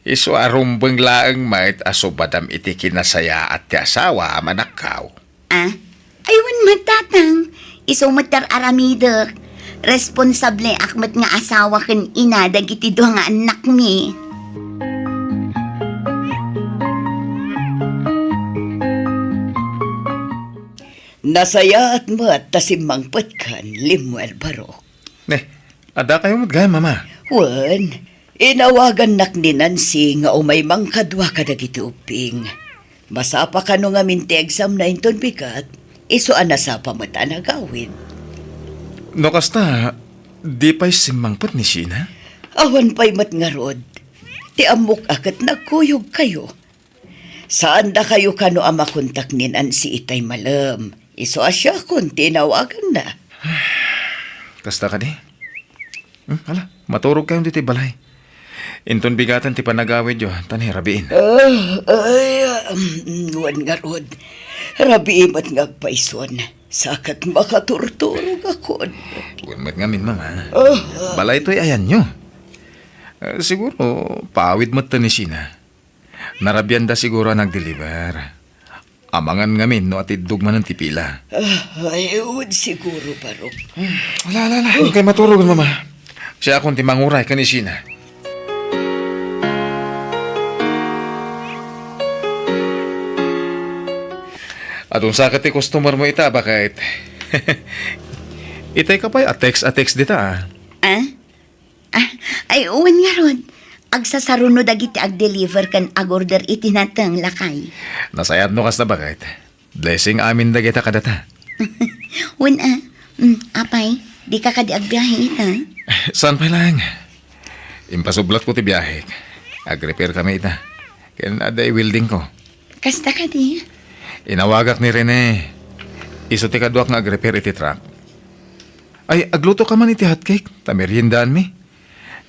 Isu a rumbeng laeng met a subadam iti kinasayaat ti asawa a manakkaw. Ah? Ay, wen met, Tatang. Isu met ti ar-aramidek. Responsableak met nga asawa ken ina dagiti dua nga annakmi. Nasayaat met ta simmangpetkan, Lemuel Barok. Ne, adda kayo met gayam, Mama? Wen, inawagannak ni Nancy nga umay mangkadua kadagiti ubbing. Masapa kano ngamin ti examna inton bigat, isu a nasapa met a nagawid. No kasta, di pay simmangpet ni Sheena? Awan pay met ngarud. Ti ammok a ket nagkuyogkayo. Saandakayo kano a makontak ni Nancy itay malem. Isu a siakon ti inawaganna. Kasta kadi? Hmm, ala, maturog kayo ditoy balay. Inton bigatan ti panagawidyo, ta ni rabiin. Ah, ay, um, wen ngarud. Rabii met nga agpayson. Sa ket makaturturogakon. Wen met ngamin, Mama. Ah. Balay toy ayanyo. Eh, siguro, paawid met ni Sheena. Narabianda siguro a nag-deliver. Amangan ngamin no atiddog manen ti pila. Ah, ay, wen siguro, Barok. Hmm, ala, ala, ala. Kay maturog, Mama. Siakon ti manguray ken ni Sheena. Adun sa ket ti customer mo ita, baket. Itay ka pay a text a text dita, ah. Ah? Ah, ay, wen ngarud. Agsasaruno dagiti ag-deliver ken ag-order iti nateng, lakay. Nasayaat no kasta, baket. Blessing amin dagita kadata. Wen a. Mm, apay, dika kadi agbiahe ita? Saan pay laeng? Impasublatko ti biahek. Ag-repair kami ita. Ken adda i-welding ko. Kasta kadi? Inawagak ni Rene. Isu ti kaduak nga ag-repair iti truck. Ay, agluto ka man iti hotcake, ta meriendaanmi.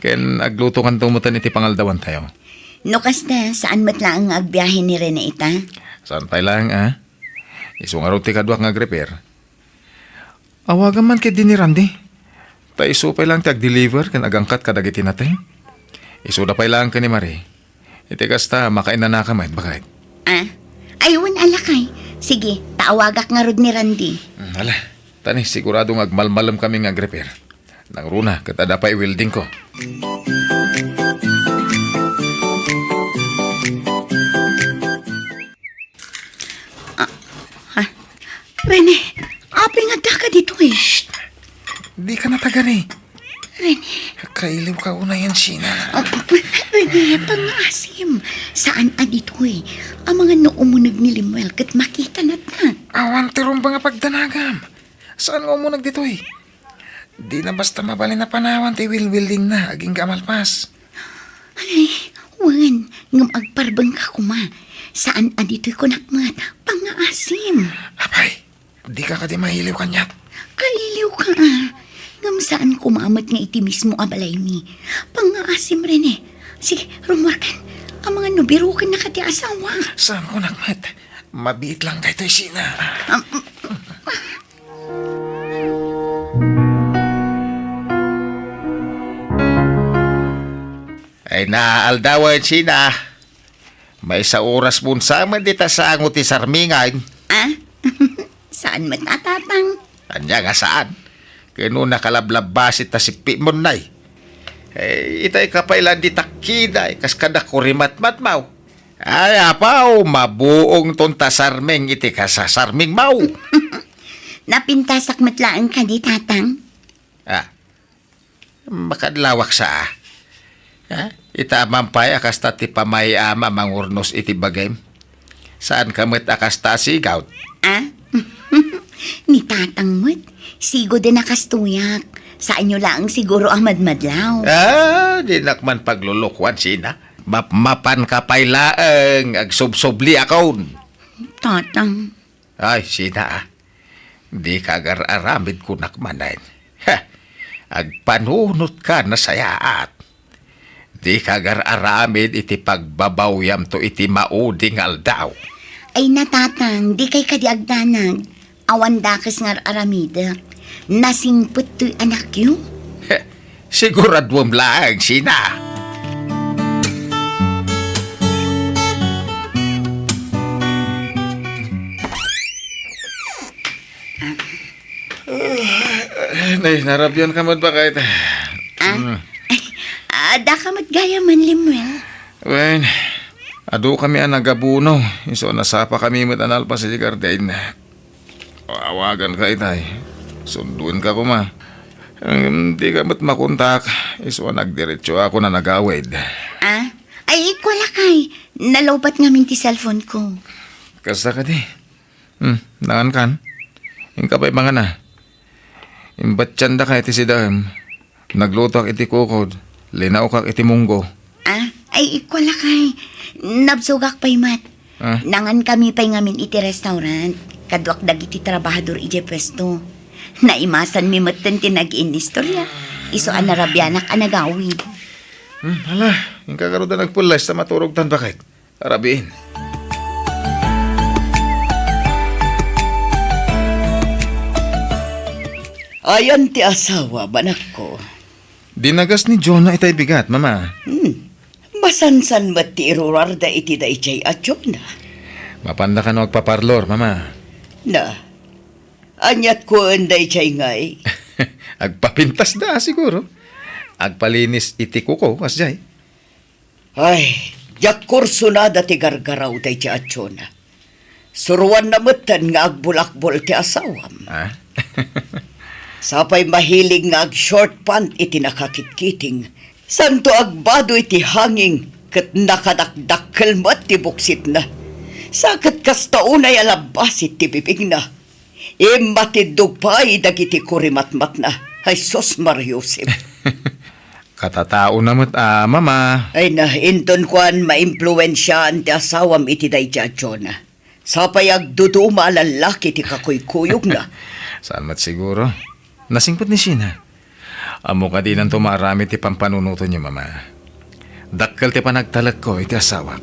Ken agluto kanto metten iti pangaldawantayo. No kasta, saan met laeng nga agbiahe ni Rene ita? Saan pay laeng, ah? Isu ngarud ti kaduak nga ag-repair. Awagam man ketdi ni Randy. Ta isu pay laeng ti ag-deliver ken agangkat kadagiti nateng. Isuda pay laeng ken ni Marie. Iti kasta, makainanaka met, baket. Ah? Ay, wen a, lakay. Sige, ta awagak ngarud ni Randy. Hmm, ala. Ta ni, sigurado nga agmalmalem kami nga ag-repair. Nangruna, ket adda pay welding ko. Ah, ha? Rene, apay nga addaka ditoy? Shh! Di ka natagari. Rene. Kailiw ka unay, Sheena. Ah, Rene, pangngaasim. Saan a ditoy? Amangan no umuneg ni Lemuel ket makitana ta. Awan ti rumbeng a pagdanagam. Saan nga umuneg ditoy? Dina basta mabalin a panawan ti wilwildingna agingga a malpas. Ay, wen, ngem agparbengka koma. Saan a ditoy kunak met, pangngaasim. Apay, dika kadi mailiw kaniak? Kailiwka, a. Ngem saan koma met nga iti mismo a balaymi. Pangngaasim, Rene. Sige, rummuarkan. Amangan no birukennaka ti asawa. Saan kunak met? Mabiit lang daytoy, Sheena. Am, Ay, naaldawen, Sheena. Maysa oras mo unsaman dita sango ti sarmingan. Ah? Saan met a, Tatang? Ania nga saan? Ken no nakalablabbasi ta sippi mo nay. Eh, itay ka pay la di takkiday, kas kada kurimatmat maw. Ay, apaw, mabuong ton ta sarming iti kasasarming maw. Napintasak met laeng kadi, Tatang? Ah, makadlawak sa, ah. Ah, ita a mampay a kasta ti pamay-am a mangurnos iti bagim. Saan ka met a kasta a sigawt? Ah? Ni Tatang met, sigud a nakastoyak. Saanyo laeng siguro a madmadlaw. Ah, dinak man paglulukuan, Sheena. Mapmapan ka pay laeng, agsubsubliakon. Tatang. Ay, Sheena, ah. Dika agar-aramid kunak manen. Ha! Agpanunot ka, nasayaat. Dika agar-aramid iti pagbabawyamto iti maudi nga aldaw. Ay, na, Tatang, dikay kadi agdanag. Awan dakes nga ar-aramidek. Nasingpet toy anakyo. Heh, siguraduem laeng, Sheena. Ay, narabian ka met, Baket. Ah? Mm. Ay, adda ka met gayam, Lemuel. Wen, adu kami a nagabuno, isu a nasapa kami met a nalpas iti garden. Awagan ka itay. Sunduen ka koma. Ngem di ka met makontak, isu a nagdiretso ako a nagawid. Ah? Ay, ikua lakay. Nalowbat ngamin ti cellphone ko. Kasta kadi? Hmm, nangan kan? Inka pay mangana. Imbatiandaka iti sidaem. Naglutoak iti kukod. Linaokak iti munggo. Ah, ay, ikua lakay. Nabsogak pay met. Ah? Nangan kami pay ngamin iti restaurant. Kaduak dagiti trabahador idiay puesto. Naimasanmi metten ti nag-inistorya. Isu a narabianak a nagawid. Hmm, hala, inka garud a nagpulles ta maturogtan, Baket. Arabiin. Ayan ti asawa, anakko. Dinagas ni Jonah itay bigat, Mama. Hmm. Masansan met ti irurarda iti daydiay a Jonah. Mapanda kano agpaparlor, Mama. Na, aniat kuen daydiay ngay? Agpapintasda, siguro. Agpalinis iti kuko, kasjay. Ay, diak kursunada ti gargaraw daydiay a Jonah. Suroanna metten nga agbulakbol ti asawam. Ah? Sapay mahilig nga ag-short pant iti nakakitkiting. Santo agbado iti hanging ket nakadakdakkel met ti buksitna. Sa ket kasta unay a labbasit ti bibigna. Immatiddog pay dagiti kurimatmatna. Ay, sus, Maria Josep. Katataona met a, Mama. Ay na, inton kuan, maimpluensiaan ti asawam iti daydiay a Jonah. Sapay agduduma a lallaki ti kakuykuyogna. Saan met siguro? Nasingpet ni Sheena. Ammo kadinanto maaramid ti pampanunotenyo, Mama. Dakkel ti panagtalekko iti asawak.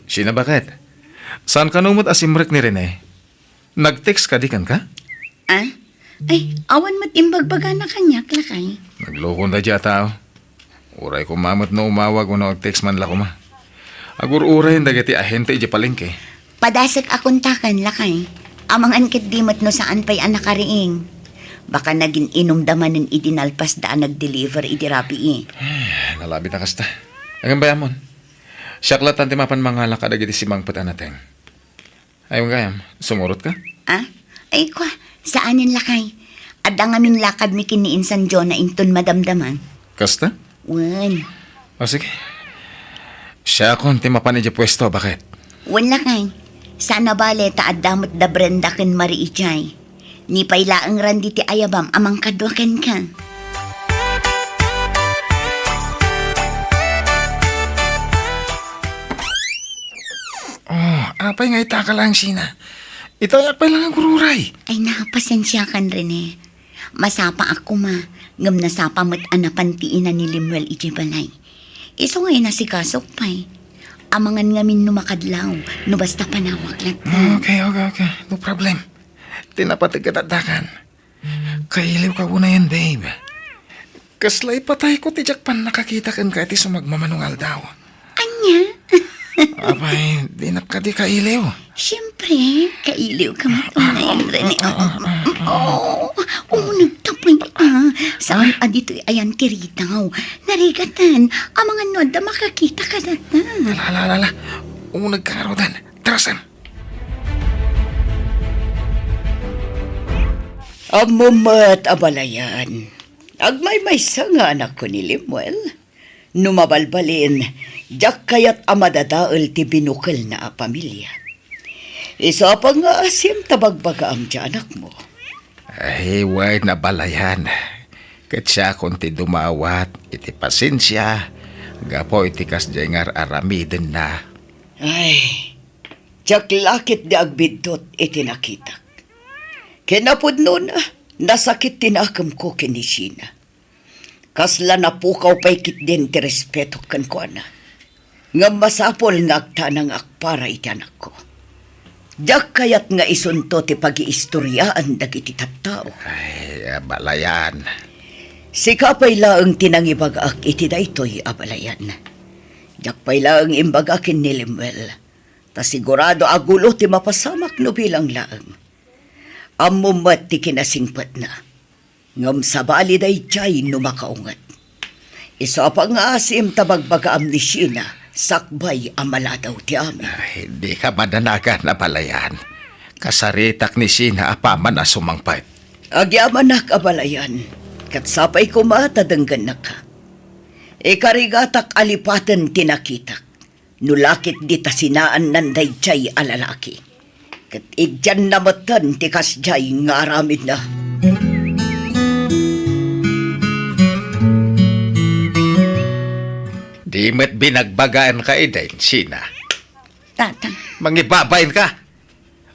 Sheena, Baket? Saan kano met a simrek ni Rene? Nag-text kadi kenka? Ah? Ay, awan met imbagbagana kaniak, lakay. Naglokon daydiay a tao. Uray koma met no umawag wenno ag-text man la koma. Agur-urayen dagiti ahente idiay palengke. Padasek a kontaken, lakay. Amangan ketdi met no saan pay a nakariing. Baka nagin-inumda manen idi nalpasda a nag-deliver idi rabii. Ay, nalabit a kasta. Agambay amon. Siak latta ti mapan mangala kadagiti simangpet a nateng. Ay, gayam, sumurotka? Ah? Ay, kua, saanen lakay. Adda ngamin lakadmi ken ni Insan Jonah inton madamdama. Kasta? Wen. O, sige. Siakon ti mapan idiay puesto, Baket? Wen lakay. Saan a bale ta adda met da Brenda ken Marie idiay. Ni pay laeng Randy ti ayabam a mangkadua kenka. Oh, apay nga ita ka laeng, Sheena? Itayak pay laeng agur-uray. Ay, na, pasensiakan, Rene. Masapaak koma, ngem nasapa met a napan ti ina ni Lemuel idiay balay. Isu nga inasikasok pay. Amangan ngamin no makadlaw, no basta panawak latta. Okay, okay, okay. No problem. Ti napateg ket addakan. Kailiwka unayen, babe. Kasla ipatayko ti diak pannakakita kenka iti sumagmamano nga aldaw. Ania? Apay, dinak kadi kailiw? Siempre, kailiwka met unayen, Rene. Ah, ah, ah, ah, ah. Oh, umunegta pay, ah. Saan a ditoy ayan ti ridaw. Narigatan, amangan no adda makakita kadatta. Ala, ala, ala, ala. Umunegka ngaruden. Tara, Sam. Ammom met a balayan. Agmaymaysa nga anakko ni Lemuel. No mabalbalin, diak kayat a madadael ti binukelna a pamilia. Isu a pangngaasim ta bagbagaam ti anakmo. Ay, wen a balayan. Ket siakon ti dumawat iti pasensia gapu iti kasdiay nga ar-aramidenna. Ay, diak la ketdi agbiddut iti nakitak. Kinapudnona, nasakit ti nakemko ken ni Sheena. Kasla napukaw pay ketdin ti respetok kenkuana. Ngem masapul nga agtanangak para iti anakko. Diak kayat nga isunto ti pagiistoriaan dagiti tattao. Ay, abalayan. Sika pay laeng ti nangibagaak iti daytoy, abalayan. Diak pay laeng imbaga ken ni Lemuel, ta sigurado a gulo ti mapasamak no bilang laeng. Ammom met ti kinasingpetna. Ngem sabali daydiay no makaunget. Isu a pangngaasim ta bagbagaam ni Sheena, sakbay a maladaw ti amin. Ay, dika madanagan, abalayan. Kasaritak ni Sheena apaman a sumangpet. Agyamanak, abalayan. Ket sapay koma ta denggennaka. Ikarigatak a lipaten ti nakitak. No lakit dita sinaannan daydiay a lalaki, ket igyanna metten ti kasdiay nga aramidna. Di met binagbagaenka idi, Sheena. Tatang. Mangibabainka.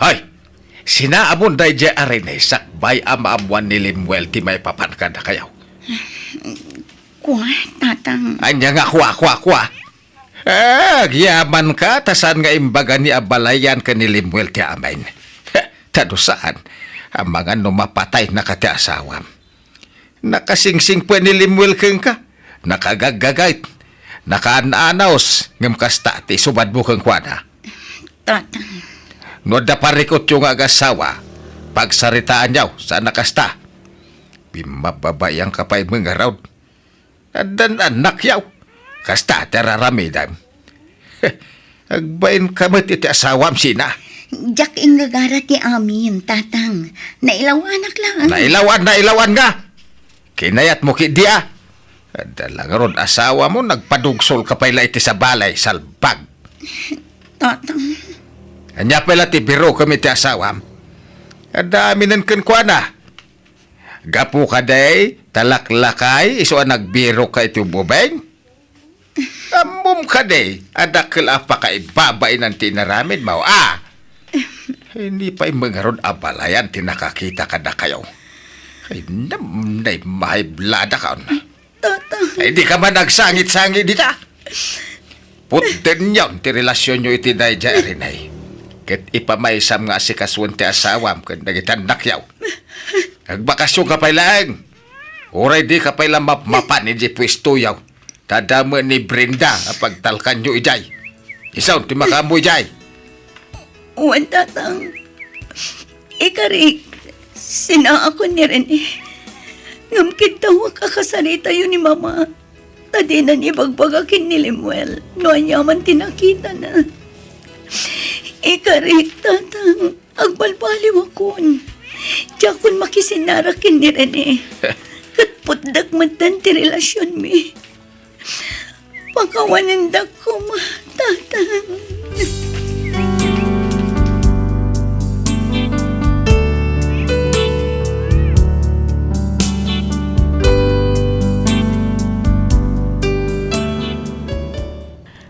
Hoy, sinaamon daydiay a Rene sakbay a maammuan ni Lemuel ti maipapan kadakayo. Kua, Tatang. Ania nga kua, kua, kua? Eh, agyamanka, ta saan nga imbaga ni abalayan ken ni Lemuel ti amin. Ta no saan, amangan no mapataynaka ti asawam. Nakasingsingpet ni Lemuel kenka, nakagaggagayt, nakaananaos, ngem kasta ti isubadmo kenkuana. Tatang. No adda parikutyo nga agasawa, pagsaritaanyo, saan a kasta. Pimmababaianka pay met ngarud. Addan annakyo. Kasta ti araramidem. Agbainka met iti asawam, Sheena. Diak inggagara ti amin, Tatang. Nailawanak laeng. Nailawan, nailawan nga! Kinayatmo ketdi a. Adda la ngarud asawam, nagpadugsolka pay la iti sabali, salbag. Tatang. Ania pay la ti birokem iti asawam? Adda aminen kenkuana. Gapu kadi ta laklakay isu a nagbirokka iti ububeng? Ammom kadi a dakkel a pakaibabainan ti inaramidmo, a? Idi pay met ngarud abalayan ti nakakita kadakayo. Ay, nam-, nay mahiblada ka on. Tatang. Ay, dika man agsangit-sangit dita. Putdenyon ti relasionyo iti daydiay a Rene. Ket ipamaysam nga asikasuen ti asawam ken dagiti annakyo. Agbakasionka pay laeng. Uray dika pay la mapmapan iti puestoyo. Ta adda met ni Brenda a pagtalkanyo idiay. Isu ti makaammo idiay. Wen, Tatang. Ikarik, sinaakon ni Rene. Ngem kiddawek a kasaritayo ni Mama. Ta dinan ibagbaga ken ni Lemuel no aniaman ti nakitana. Ikarik, Tatang, agbalbaliwakon. Diakon makisinnarak ken ni Rene. Ket putdek metten ti relasionmi. Pakawanendak koma, Tatang.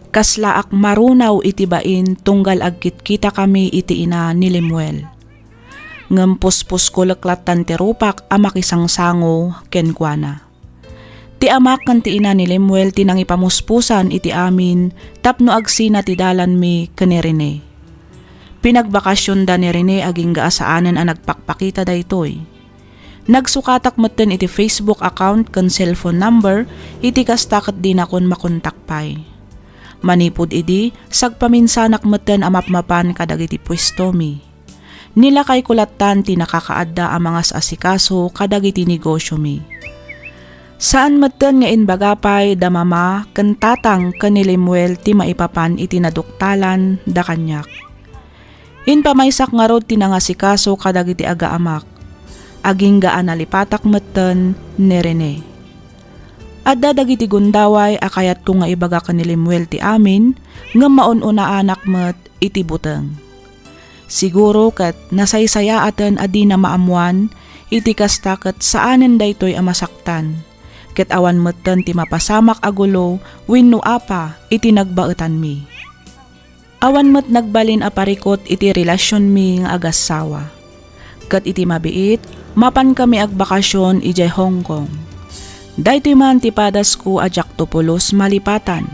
Kaslaak marunaw iti bain tunggal agkitkitakami iti ina ni Lemuel. Ngem puspusko leklattan ti rupak a makisangsango kenkuana. Ti amak ken ti ina ni Lemuel ti nangipamuspusan iti amin tapno agsina ti dalanmi ken ni Rene. Pinagbakasionda ni Rene agingga a saanen a nagpakpakita daytoy. Nagsukatak metten iti Facebook account ken cellphone number, iti kasta ket dinakon makontak pay. Manipud idi, sagpaminsanak metten a mapmapan kadagiti puestomi. Nilakayko lattan ti nakakaadda a mangas-asikaso kadagiti negosiomi. Saan metten nga imbaga pay da Mama ken Tatang ken ni Lemuel ti maipapan iti naduktalan da kaniak. Impamaysak ngarud ti nangasikaso kadagiti agaamak. Agingga a nalipatak metten ni Rene. Adda dagiti gundaway a kayatko nga ibaga ken ni Lemuel ti amin, ngem maun-unaanak met iti buteng. Siguro ket nasaysayaaten a dina maammuan, iti kasta ket saanen daytoy a masaktan, ket awan metten ti mapasamak a gulo wenno apa iti nagbaetanmi. Awan met nagbalin a parikut iti relasionmi nga agassawa. Ket iti mabiit, mapankami agbakasion idiay Hong Kong. Daytoy man ti padasko a diakto pulos malipatan.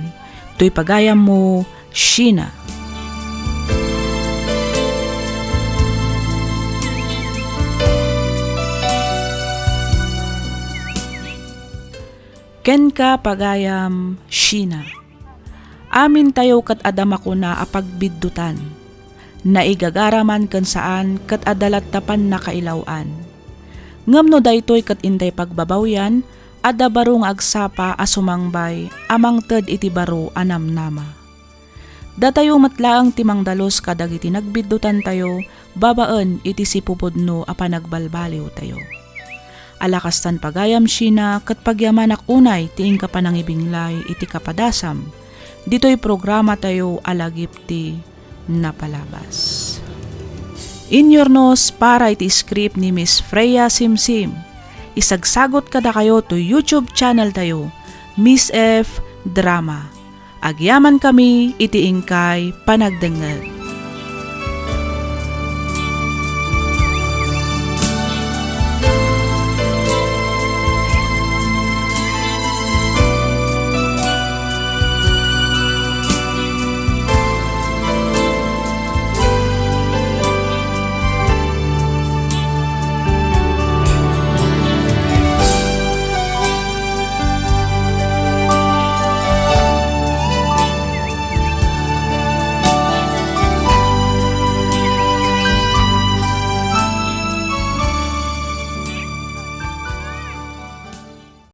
Toy pagayammo, Sheena. Kenka, pagayam, Sheena. Amintayo ket adda makuna a pagbiddutan. Naigagara man ken saan ket adda latta pannakailaw-an. Ngem no daytoy ket intay pagbabawyan, adda baro nga agsapa a sumangbay a mangted iti baro a namnama. Datayo met laeng ti mangdalus kadagiti nagbiddutantayo babaen iti sipupudno a panagbalbaliwtayo. Ala kastan pagayam Sheena ket pagyamanak unay ti inka panangibinglay iti kapadasam ditoy programatayo a Lagip ti Napalabas. Inyurnos para iti script ni Miss Freya Simsim. Isagsagot kadakayo to YouTube channel tayo, Miss F Drama. Agyamankami iti inkay panagdengngeg.